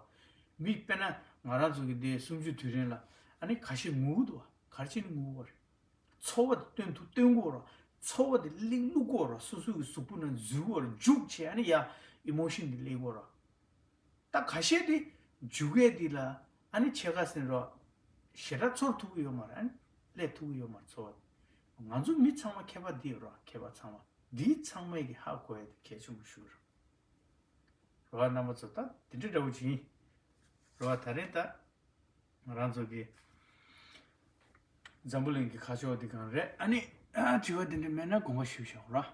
བ། མི་དཔེར་ན་ང་རང་ཚོ་གི་དེ་གསུམ་བཅུའི་དུས་དྲན་ལ་ཨ་ནི་ཁ་ཤས་ངུ་གི་འདུག་བ། ག་རེ་བྱས་ནས་ངུ་གི་རེད། ཚོར་བ་དེ་སྟོན་ཐུབ། སྟོན་དགོས་རེད། ཚོར་བ་དེ་གླེང་བླུག་དགོས་རེད། སོ་སོ་གི་གཟུགས་པོ་ནང་འཛུལ་དགོས་རེད། འཇུག་བྱས་ཨ་ནི་ཡ་emotion དེ་སླེབས་དགོས་རེད། ད་ཁ་ཤས་དེ་འཇུག་ཡས་དེ་ལ་ཨ་ནི་ཕྱེད་ཀ་ཟིན་རོགས། ཞེ་དྲག་ཚོར་ཐུབ་ཀྱི་ཡོད་མ་རེད། ཨ་ནི་སླེབས་ཐུབ་ཀྱི་ཡོད་མ་རེད་ཚོར་བ་དེ། ང་ཚོ་མི་ཚང་མ་མཁས་པ་འདི་ཡོད་རེད། མཁས་པ་ཚང་མ་འདི་ཚང་མས་ཀྱི་ཧ་གོ་ཡས་དེ་གལ་ཆེན་པོ་ཞིག་རེད། རེད་བ། རྣམ་པ་ཚོ་ད་དེ་འདྲ་འདྲ་བོ་ཅིག་ཡིན། རེད་བ། ད་རིང་ད་ང་རང་ཚོ་གི་འཛམ་བུ་གླིང་གི་ཁ་ཕྱོགས་འདི་གང་རེད། ཨ་ནི་ཨ་དྲི་བ་འདི་འདྲ་མེད་ན་དགོངས་པ་ཞུས་བཞག་ར།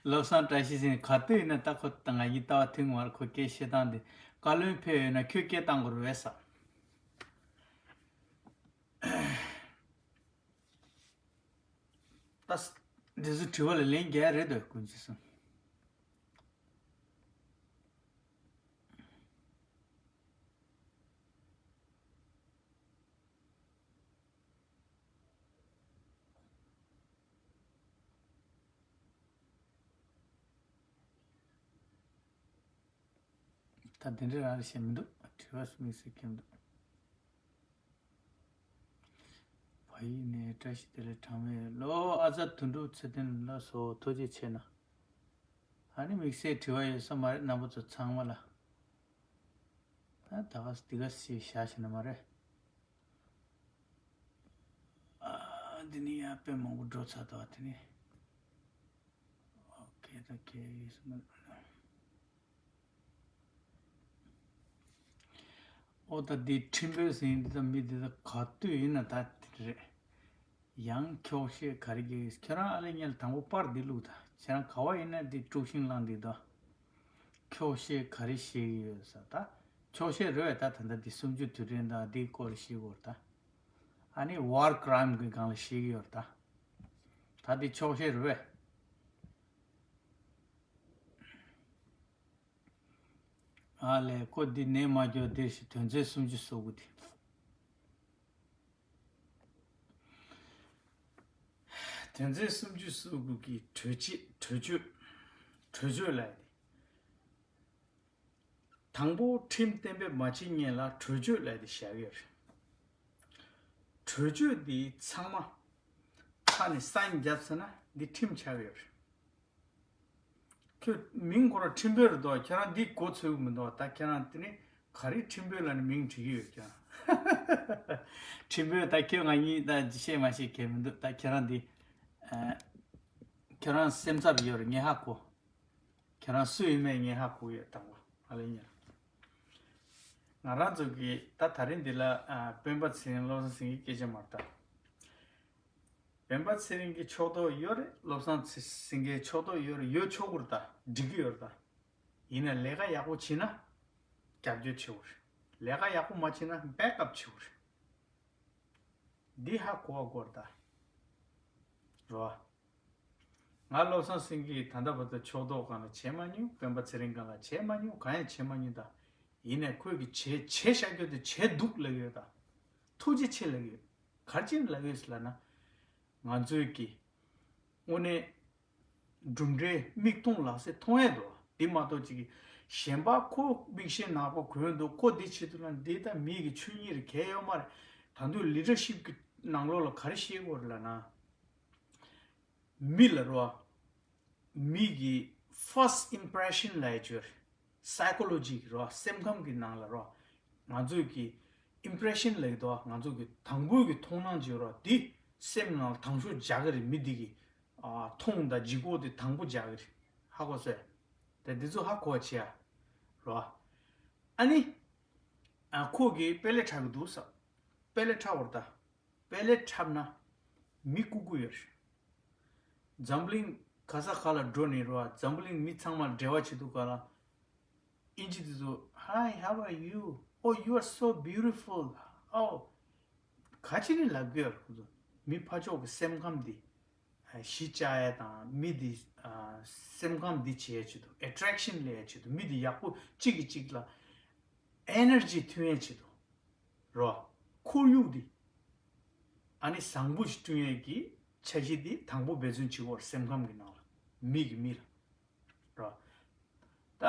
བློ་བཟང་བཀྲ་ཤིས་ཟེར་ག་དུས་ཡིན་ན་ད་ཁོ་ད་ང་གཉིས་ལྟ་བ་མཐུན་མ་རེད། ཁོ་སྐད་བཤད་སྟངས་དེ། བཀའ་བློན་ཕེབས་ཡོད་ན་ཁྱོད་སྐད་བཏང་དགོས་རེད་བས་ས། ད་ས་འདི་ཚོ་དྲི་བ་ལ་ལན་རྒྱག་རེད་འདོད་ཀུན་གྱིས་སོང་། ད་དེ་འདྲ་རང་རེད་བཤད་མི་འདུག་དྲི་བ་སུ་མིག་སུ་ཁྱེར་འདུག་བ་ཡིག་ནས་བཀྲ་ཤིས་བདེ་ལེགས་གྲངས་མེད་ལོ། ཨ་ཙ་དོན་གྲུབ་ཚེ་བརྟན་ལ་སོགས་ཐུགས་རྗེ་ཆེ་གནང་། ཨ་ནི་དམིགས་བསལ་དྲི་བ་ཡོད་ས་མ་རེད། རྣམ་པ་ཚོ་ཚང་མ་ལ། ད་ད་ག་འདི་ག་སི་བཞག་ཤེས་ན་མ་རེད། ཨ་འདི་ནི་ཡང་དཔེ་མང་པོ་འགྲོ་ཚར་འདུག་དེ་ནི། ཨོ་ཁེ་ད་ཁེ་ཡོད་ས་མ་རེད། ཨོ་ད་འདི་ཁྲིམས་དཔོན་ཟེར་འདི་ད་མི་འདི་ད་ག་དུས་ཡིན་ན་ད་དེ་རེད། ཡང་འཁྱོག་བཤད་ག་རེ་རྒྱག་གི། ཁྱོད་རང་ཨ་ལེ་ཉལ་དང་པོ་པར་འདི་བླུགས་ད། ཁྱེད་རང་ག་བ་ཡིན་ན་འདི་དཀྲུག་ཤིང་བསླངས་འདི་ད། འཁྱོག་བཤད་ག་རེ་བཤད་ཀྱི་ཡོད་ས་ད། འཁྱོག་བཤད་རེད་བས། ད་ད་ལྟ་འདི་གསུམ་བཅུ་དུས་དྲན་དང་འདིའི་སྐོར་ལ་བཤད་ཀྱི་ཡོད་རེད་ད། ཨ་ནི་ཝར་ཀྲའིམ་གི་སྒང་ལ་བཤད་ཀྱི་ཡོད་རེད་ད། ད་འདི་འཁྱོག་བཤད་རེད་བས། ཨ་ལས་ཁོ་འདི་ནས་མ་འགྱོ་འདིར་ཞིག་དོན་ཚན་སུམ་ཅུ་སོ་དགུ་དེ། དོན་ཚན་སུམ་ཅུ་སོ་དགུ་གི་གྲོས་ཆོད། གྲོས་ཆོད། གྲོས་ཆོད་ལབ་ཡ་དེ། དང་པོ་ཁྲིམས་གཏན་འབེབས་མ་བྱེད་སྔོན་ལ་གྲོས་ཆོད་ལབ་ཡ་དེ་བཞག་ཡོད་རེད། གྲོས་ཆོད་འདི་ཚང་མ་ཁ་ནས་སའིན་བརྒྱབ་ཚར་ན་འདི་ཁྲིམས་ཆགས་ཡོད་རེད། ཁྱོད་མིང་ཁོ་རང་ཁྲིམས་དཔོན་རེད་འདུག་ཁྱེད་རང་འདི་མགོ་ཚོས་ཀྱི་མི་འདུག་ད་ཁྱེད་རང་དེ་ནི་ག་རེ་ཁྲིམས་དཔོན་ལབ་ནས་མིང་བྲིས་ཀྱི་ཡོད་ཀྱང་། ཁྲིམས་དཔོན་ད་ཁྱོད་ང་གཉིས་ད་བཤད་མ་བཤད་གལ་མི་འདུག་ད་ཁྱེད་རང་འདི་ཨ། ཁྱེད་རང་སེམས་འཚབ་ཡོད་རེད། ངས་ཧ་གོ། ཁྱེད་རང་སུ་ཡིན་མེད་ངས་ཧ་གོ་ཡོད། དང་པོ་ཨ་ལེ་ཉེར། ང་རང་ཚོ་གི་ད་ད་རིང་འདི་ལ་ཨ། སྤེན་པ་ཚེ་རིང་བློ་བཟང་སེང་གེའི་སྐད་ཆ་མ་རེད་ད། སྤེན་པ་ཚེ་རིང་གི་ཕྱོགས་གཏོགས་ཡོད་རེད། བློ་བཟང་ཚེ་སེང་གེའི་ཕྱོགས་གཏོགས་ཡོད་རེད། ཡོད་ཆོག་གི་རེད་ད། འགྲིག་གི་ཡོད་རེད་ད། ཡིན་ན་ལས་ཀ་ཡག་པོ་བྱེད་ན་རྒྱབ་སྐྱོར་བྱེད་དགོས་རེད། ལས་ཀ་ཡག་པོ་མ་བྱེད་ན་བེག་ཨབ་བྱེད་དགོས་རེད། འདི་ཧ་གོ་བ་དགོས་རེད་ད། རོ། ང་བློ་བཟང་སེང་གེ་ད་ལྟ་བར་དུ་ཕྱོགས་གཏོགས་སྒང་ལ་བྱས་མ་མྱོང་། སྤེན་པ་ཚེ་རིང་སྒང་ལ་བྱས་མ་མྱོང་། གང་ཡང་བྱས་མ་མྱོང་ད། ཡིན་ནའི་ཁོས་ཀྱི་བྱས་བྱས་བཞག་རྒྱུ་དེ་བྱས་འདུག་ལབ་ཡོད་ད། ཐུགས་རྗེ་ཆེ་ལབ་ཡོད། ག་རེ་བྱས་ནས་ལབ་ཡོད་ཟེར་ལབ་ན། ང་ཚོའི་གི་དངོས་གནས་གྲུབ་འབྲས་མིག་མཐོང་ལག་ཟིན་མཐོང་ཡས་འདུག་འདི་མ་གཏོགས་ཅིག་གི་གཞན་པ་ཁོ་མིག་ཤེལ་ནག་པོ་གོན་འདུག་ཁོ་འདི་བྱེད་འདུག་ན་འདི་ད་མི་གི་ཆོས་ཉིད་རེད། གལ་ཡོད་མ་རེད། ད་དུང་ལི་ཌར་ཤིབ་གི་ནང་ལོགས་ལ་ག་རེ་བཤད་དགོས་རེད་ལབ་ན། མི་ལ་རོ། མི་གི་first impression་ལབ་ཡ་ཅིག་ཡོད་རེད། psychology་གི་རོ། སེམས་ཁམས་ཀྱི་ནང་ལ་རོ། ང་ཚོས་ཀྱི་impression་ལབ་ཀྱི་འདུག་ང་ཚོ་གི་དང་པོའི་གི་མཐོང་སྣང་ཅིག་ཡོད་རོ། འདི་སེམས་ནང་ལ་དང་ཤོས་འཇགས་ཀྱི་རེད། མི་འདི་གི་ཨ། མཐོང་དང་ལྗིད་ཁོག་དེ་དང་པོ་འཇགས་ཀྱི་རེད། ཧ་གོ་སོང་། དེ་འདི་ཚོ་ཧ་གོ་བ་བྱེད་ཡ་རོ། ཨ་ནི་ཨ། ཁོ་གི་དཔེ་ལེགས་འཁྲབ་ཀྱི་འདུག་ས། དཔེ་ལེགས་འཁྲབ་པ་རེད་ད། དཔེ་ལེགས་འཁྲབ་ན་མི་ལྐུགས་ལྐུགས་ཡོད་རེད། འཛམ་གླིང་ག་ས་ག་ལ་འགྲོ་ནས་རོ། འཛམ་གླིང་མི་ཚང་མ་འབྲེལ་བ་བྱེད་དུས་ག་ལ་ཨིན་ཇི་དེ་ཚོ། Hi, how are you? Oh, you are so beautiful. Oh, ག་ཅི་ནས་ལབ་གི་ཡོད་རེད། ཁོ་ཚོ་མི་ཕར་ཕྱོགས་ཀྱི་སེམས་ཁམས་འདི་གཞི་བཅག་ཡ་དང་། མི་འདི་སེམས་ཁམས་འདི་བྱེད་ཡ་ཆེད་དུ། attraction་ལེན་ཡ་ཆེད་དུ། མི་འདི་ཡག་པོ་གཅིག་གིས་གཅིག་ལ་energy་ཐོན་ཡ་ཆེད་དུ་རོ། ཁོར་ཡུག་འདི། ཨ་ནི་བཟང་པོ་ཞིག་བསྐྲུན་ཡས་ཀྱི་འཆར་གཞི་འདི་དང་པོ་འབད་བརྩོན་བྱེད་དགོས་རེད། སེམས་ཁམས་ཀྱི་ནང་ལ། མི་གི་མི་ལ་རོ། ད་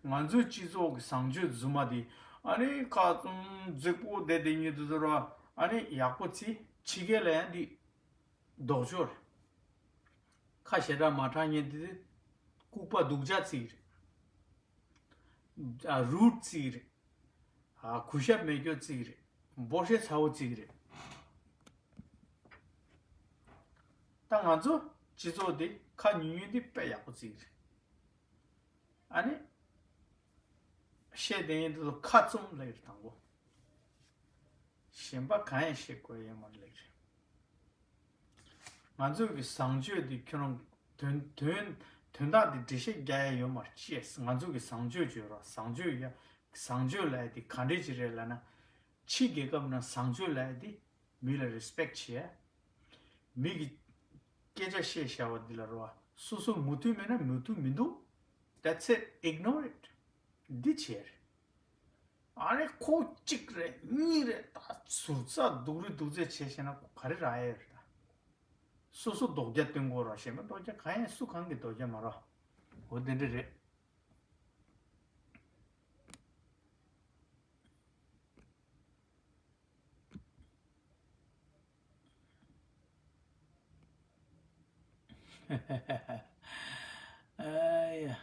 ང་ཚོའི་སྤྱི་ཚོགས་ཀྱི་བཟང་སྤྱོད་རྫུན་མ་འདི། ཨ་ནི་ཁ་བཙུམ་རྫིག་པོ་བསྡད་བསྡད་མཁན་དེ་ཚོ་རོ། ཨ་ནི་ཡག་པོ་བྱེད། ཕྱི་རྒྱལ་ལ་ཡང་འདི་ལྡོག་ཕྱོགས་རེད། ཁ་ཞེ་དྲག་མ་གྲགས་མཁན་དེ་ལྐུགས་པ་སྡུག་ཅག་བརྩི་གི་རེད། ཨ། རུཌ་བརྩི་གི་རེད། ཨ། གུས་ཞབས་མེད་སྐྱོ་བརྩི་གི་རེད། འབོ་ཤེས་ཚ་བོ་བརྩི་གི་རེད། ད་ང་ཚོ་སྤྱི་ཚོགས་འདི་ཁ་ཉུང་ཉུང་འདི་དཔེ་ཡག་པོ་བརྩི་གི་རེད། ཨ་ནི་བཤད་བསྡད་མཁན་དེ་ཚོ་ཁ་བཙུམ་ལབ་ཡོད་རེད། དང་པོ། གཞན་པ་གང་ཡང་བཤད་དགོས་ཡོད་མ་རེད་ལབ་ཡོད་རེད། ང་ཚོ་གི་བཟང་སྤྱོད་འདི་ཁྱོད་རང་ དོན་དོན་དོན་དག་དེ་འགྲེལ་བཤད་རྒྱག་ཡ་ཡོད་མ་རེད། ཅེས་ང་ཚོ་གི་བཟང་སྤྱོད་བརྗོད་རོགས། བཟང་སྤྱོད་ཡ་བཟང་སྤྱོད་ལབ་ཡ་དེ་ག་འདྲས་ཅིག་རེད་ལབ་ན། ཕྱི་རྒྱལ་ཁབ་ནང་བཟང་སྤྱོད་ལབ་ཡ་དེ་མི་ལ་རེ་སི་པེག་བྱེད་ཡ། མི་གི་སྐད་ཆ་བཤད་བཞག་པ་འདི་ལ་རོ། སོ་སོ་མོས་མཐུན་མེད་ན་མོས་མཐུན་མི་འདུག That's it. Ignore it. འདི་བྱས་རེད། ཨ་རེ་ཁོ་གཅིག་རེད་གཉིས་རེད། ད་ཟུར་ཙག་སྡུག་རུས་སྡུག་ཚད་བྱས་བྱས་ན་ག་རེ་རག་ཡས་རེད་ད། སོ་སོ་རྡོག་རྒྱ་སྟོན་དགོས་རོ། གཞན་པ་རྡོག་རྒྱ་གང་ཡིན། སུ་གང་གི་རྡོག་རྒྱ་མ་རོ། འོ་དེ་འདྲ་རེད། ཨ་ཡ།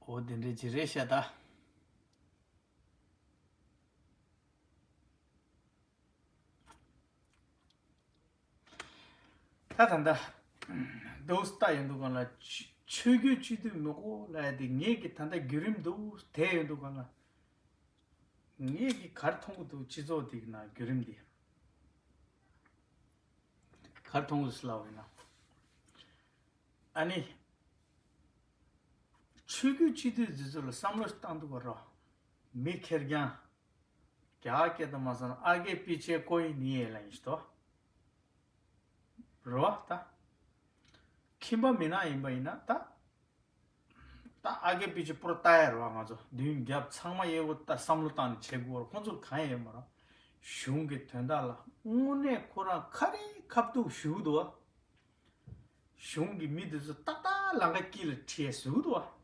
འོ་དེ་འདྲ་ཅིག་རེད་ཤག་ད། ད་ད་ལྟ་དོ་ལྟ་ཡོང་དུས་སྒང་ལ་ཆོས་ཆོས་བརྒྱུད་སྤྱི་འཐུས་མི་དགོས་ལབ་ཡ་དེ་ངེད་ཀྱི་ད་ལྟ་བརྒྱུད་རིམ་འདུག་དེ་ཡོང་དུས་སྒང་ལ་ངེད་ཀྱི་ག་རེ་མཐོང་གི་འདུག་སྤྱི་ཚོགས་དེ་གི་ནང་བརྒྱུད་རིམ་དེ་ག་རེ་མཐོང་གི་འདུག་ཟེར་ལབ་པ་ཡིན་ན། ཨ་ནི། ཆོས་བརྒྱུད་སྤྱི་འཐུས་འདི་ཚོ་ལ་བསམ་བློ་བཏང་འདུག་ག་རོ། མི་ཁེར་རྐྱང་། རྒྱ་སྐད་དུ་མ་སོང་ན་ཨ་རྒས་པི་ཆེ་ཀོ་ཡི་ནི་ཡེ་ལ་ཡིན་ཞིག་ཏོ། རོ་ད། ཁྱིམ་པ་མི་ནག་ཡིན་པ་ཡིན་ན་ད། ད་ཨ་རྒས་པི་ཆེ་པོར་ལྟ་ཡ་རོ། ང་ཚོ་མདུན་རྒྱབ་ཚང་མ་ཡེ་བོ་ད་བསམ་བློ་བཏང་ནས་བྱེད་དགོས་རོ། ཁོང་ཚོར་གང་ཡང་ཡོད་མ་རོ། གཞུང་གི་དོན་དག་ལ་དངོས་གནས་ཁོ་རང་ག་རེ་ཁ་ཐུག་ཞུ་འདུག་བ། གཞུང་གི་མི་དེ་ཚོ་ཏག་ཏག་ལམ་ཁ་དཀྱིལ་ལ་ཁྲིད་ཟུག་འདུག་བ།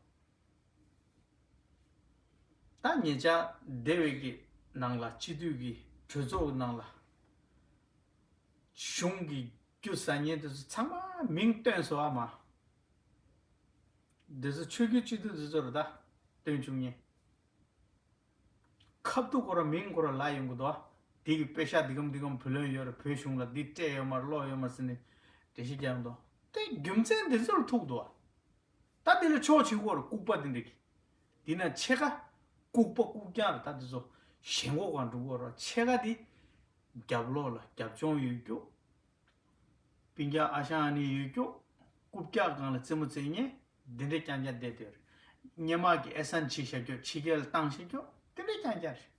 ད་ཉེ་ཆར་སྡེ་བའི་གི་ནང་ལ་སྤྱི་འཐུས་ཀྱི་གྲོས་ཚོགས་ནང་ལ་གཞུང་གི་རྒྱུ་ཟ་མཁན་དེ་ཚོ་ཚང་མ་མིང་བཏོན་སོང་བ་མ། དེ་ཚོ་ཆོས་བརྒྱུད་སྤྱི་འཐུས་དེ་ཚོ་རེད་ད། བཏོན་བཅུག་མཁན། ཁ་ཐུག་ཁོ་རང་མིང་ཁོ་རང་ལབ་ཡོང་གི་འདུག་དེ་གི་པེ་ཤག་འདི་གམ་འདི་གམ་བུ་ལོན་ཡོད་རེད། བོད་གཞུང་ལ་འདི་སྤྲད་ཡོད་མ་རེད་ལོག་ཡོད་མ་རེད་ཟེར་ནས་འགྲེལ་བཤད་རྒྱག་འདུག་དེ་རྒྱུ་མཚན་འདི་ཚོ་ལ་ཐུག་འདུག་ད་འདི་ལ་ཕྱོགས་ཆེན་པོ་རེད། ལྐུགས་པ་འདི་འདྲ་གི། འདི་ན་ཕྱེད་ཀ་ལྐུགས་པ་ལྐུགས་རྐྱང་རེད། ད་འདི་ཚོ་ཞེན་ཁོག་གང་འགྲོ་གི་རེད། ཕྱེད་ཀ་འདི་རྒྱབ་ལོགས་ལ་རྒྱབ་ལྗོངས་ཡོད་རྒྱུ། སྤུན་ཀྱག་ཨ་ཞང་ཨ་ནེ་ཡོད་རྒྱུ། རྐུབ་བཀྱག་སྒང་ལ་རྩེད་མོ་རྩེ་མཁན་འདི་འདྲ་རྐྱང་རྐྱང་བསྡད་དེ་རེད། སྔོན་མ་གི་ཨེ་སན་བྱས་བཞག་རྒྱུ་ཕྱི་རྒྱལ་ལ་བཏང་བཞག་རྒྱུ་འདི་འདྲ་རྐྱང་རྐྱང་རེད། རེད་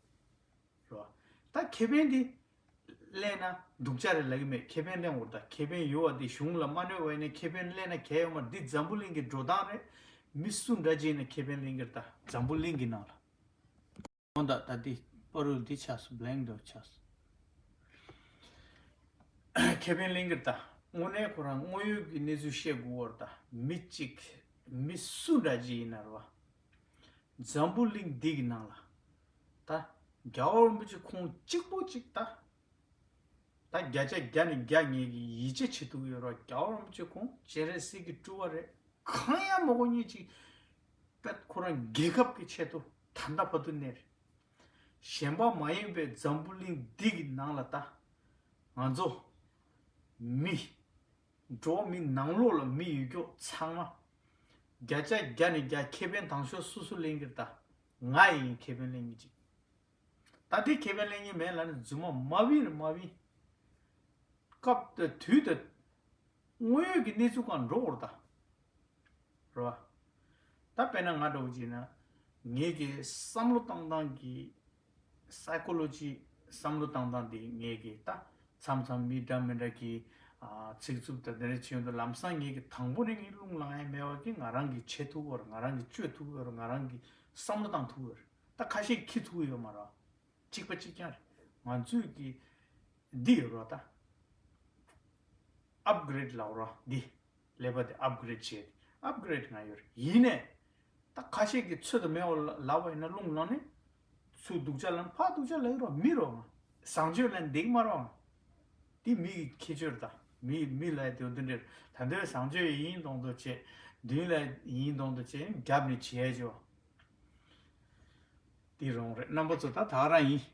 བ། ད་ཁེ་ཕན་འདི་ལེན་ན་སྡུག་ཅག་རེད་ལབ་ཀྱི་མེད། ཁེ་ཕན་ལེན་དགོས་རེད། ད་ཁེ་ཕན་ཡོད་བ་འདི་གཞུང་ལ་མ་གནོད་བ་ཡིན་ན་ཁེ་ཕན་ལེན་ན་གལ་ཡོད་མ་རེད། འདི་འཛམ་བུ་གླིང་གི་འགྲོ་སྟངས་རེད། མི་སུ་འདྲ་ཅིག་ཡིན་ན་ཁེ་ཕན་ལེན་གྱི་རེད། ད་འཛམ་བུ་གླིང་གི་ནང་ལ། འོ་ད་ད་འདི་པར་རིས་འདི་ཆགས་སོང་། བྷི་ལེང་འདྲ་ཆགས་སོང་། ཁེ་ཕན་ལེན་གྱི་རེད་ད། དངོས་གནས་ཁོ་རང་དངོས་ཡོད་ཀྱི་གནས་ཚུལ་བཤད་དགོས་པ་རེད་ད། མི་གཅིག་མི་སུ་འདྲ་ཅིག་ཡིན་ན་རེད་བ། འཛམ་བུ་གླིང་འདི་གི་ནང་ལ་ད་རྒྱལ་བ་རིན་པོ་ཆེ་ཁོང་གཅིག་པོ་གཅིག་ད། ད་བརྒྱ་ཆ་བརྒྱ་ནས་བརྒྱ་ངེད་ཀྱིས་ཡིད་ཆེས་བྱེད་ཐུབ་ཀྱི་ཡོད་རེད། རྒྱལ་བ་རིན་པོ་ཆེ་ཁོང་སྤྱན་རས་གཟིགས་ཀྱི་སྤྲུལ་བ་རེད། གང་ཡང་མ་གོ་མཁན་ཅིག་པད་ཁོ་རང་རྒྱལ་ཁབ་ཀྱི་ཆེད་དུ་ད་ལྟ་བར་དུ་གནས་རེད། གཞན་པ་མ་ཡིན་པའི་འཛམ་བུ་གླིང་འདི་གི་ནང་ལ་ད་ང་ཚོ་མི་འགྲོ་བ་མི་ནང་ལོགས་ལ་མི་ཡོད་རྒྱུ་ཚང་མ་བརྒྱ་ཆ་བརྒྱ་ནས་བརྒྱ་ཁེ་ཕན་དང་ཤོས་སུ་སུ་ལེན་གྱི་རེད་ད། ང་ཡིན་ཁེ་ཕན་ལེན་མཁན་ཅིག་ད་དེ་ཁེ་ཕན་ལེན་མཁན་མེད་ལབ་ནས་རྫུན་མ་མ་བིན་རེད་མ་བིན། སྐབས་དེ་དུས་དེ་དངོས་ཡོད་ཀྱི་གནས་ཚུལ་སྒང་འགྲོ་དགོས་རེད་ད། རེད་བ། ད་དཔེར་ན་ང་འདྲ་བོ་ཅིག་ཡིན་ན་ངེད་ཀྱི་བསམ་བློ་བཏང་སྟངས་ཀྱི་སའི་ཀོ་ལོ་ཇི། བསམ་བློ་བཏང་སྟངས་དེ་ངེད་ཀྱི་ད་མཚམས་མཚམས་མི་འདྲ་མི་འདྲ་གི་ཨ་ཚིག་རྩུབ་དང་དེ་འདྲ་བྱེད་ཡོང་དུས་ལམ་སང་ངེད་ཀྱི་དང་པོ་ནས་ངས་རླུང་ལངས་ཡ་མེད་པ་གི་ང་རང་གིས་བྱེད་ཐུབ་ཀྱི་ཡོད་རེད། ང་རང་གིས་སྤྱོད་ཐུབ་ཀྱི་ཡོད་རེད། ང་རང་གིས་བསམ་བློ་བཏང་ཐུབ་ཀྱི་ཡོད་རེད། ད་ཁ་ཤས་ཁྱི་ཐུག་གི་ཡོད་མ་རེད། གཅིག་པ་གཅིག་རྐྱང་རེད། ང་ཚོས་ཀྱི་འདི་ཡོད་རོགས་ད། ཨབ་གྷི་རེད་ལབ་རོགས་འདི། ཀླད་པ་དེ་ཨབ་གྷི་རེད་བྱས་ཏེ། ཨབ་གྷི་རེད་ང་ཡོད་རེད། ཡིན་ནས་ད་ཁ་ཤས་ཀྱི་ཚོད་དུ་མེད་པ་ལབ་པ་ཡིན་ན་རླུང་ལངས་ནས་ཚུར་སྡུག་ཅག་ལབ་ན་ཕར་སྡུག་ཅག་ལབ་ཀྱི་རོགས། མི་རོགས་ང་བཟང་སྤྱོད་ལབ་ན་འདེགས་མ་རོགས་ང་། འདི་མི་གི་ཁྱད་ཆོས་རེད་ད། མི་མི་ལབ་ཡ་དེ་འདི་འདྲ་རེད། ད་འདོད་བཟང་སྤྱོད་ཡིན་མདོག་མདོག་བྱས། མདུན་ལ་ཡིན་མདོག་མདོག་བྱས་རྒྱབ་ནས་བྱས་བྱས་པ། འདི་རང་རེད། རྣམ་པ་ཚོ་ད་ད་ག་རང་ཡིན།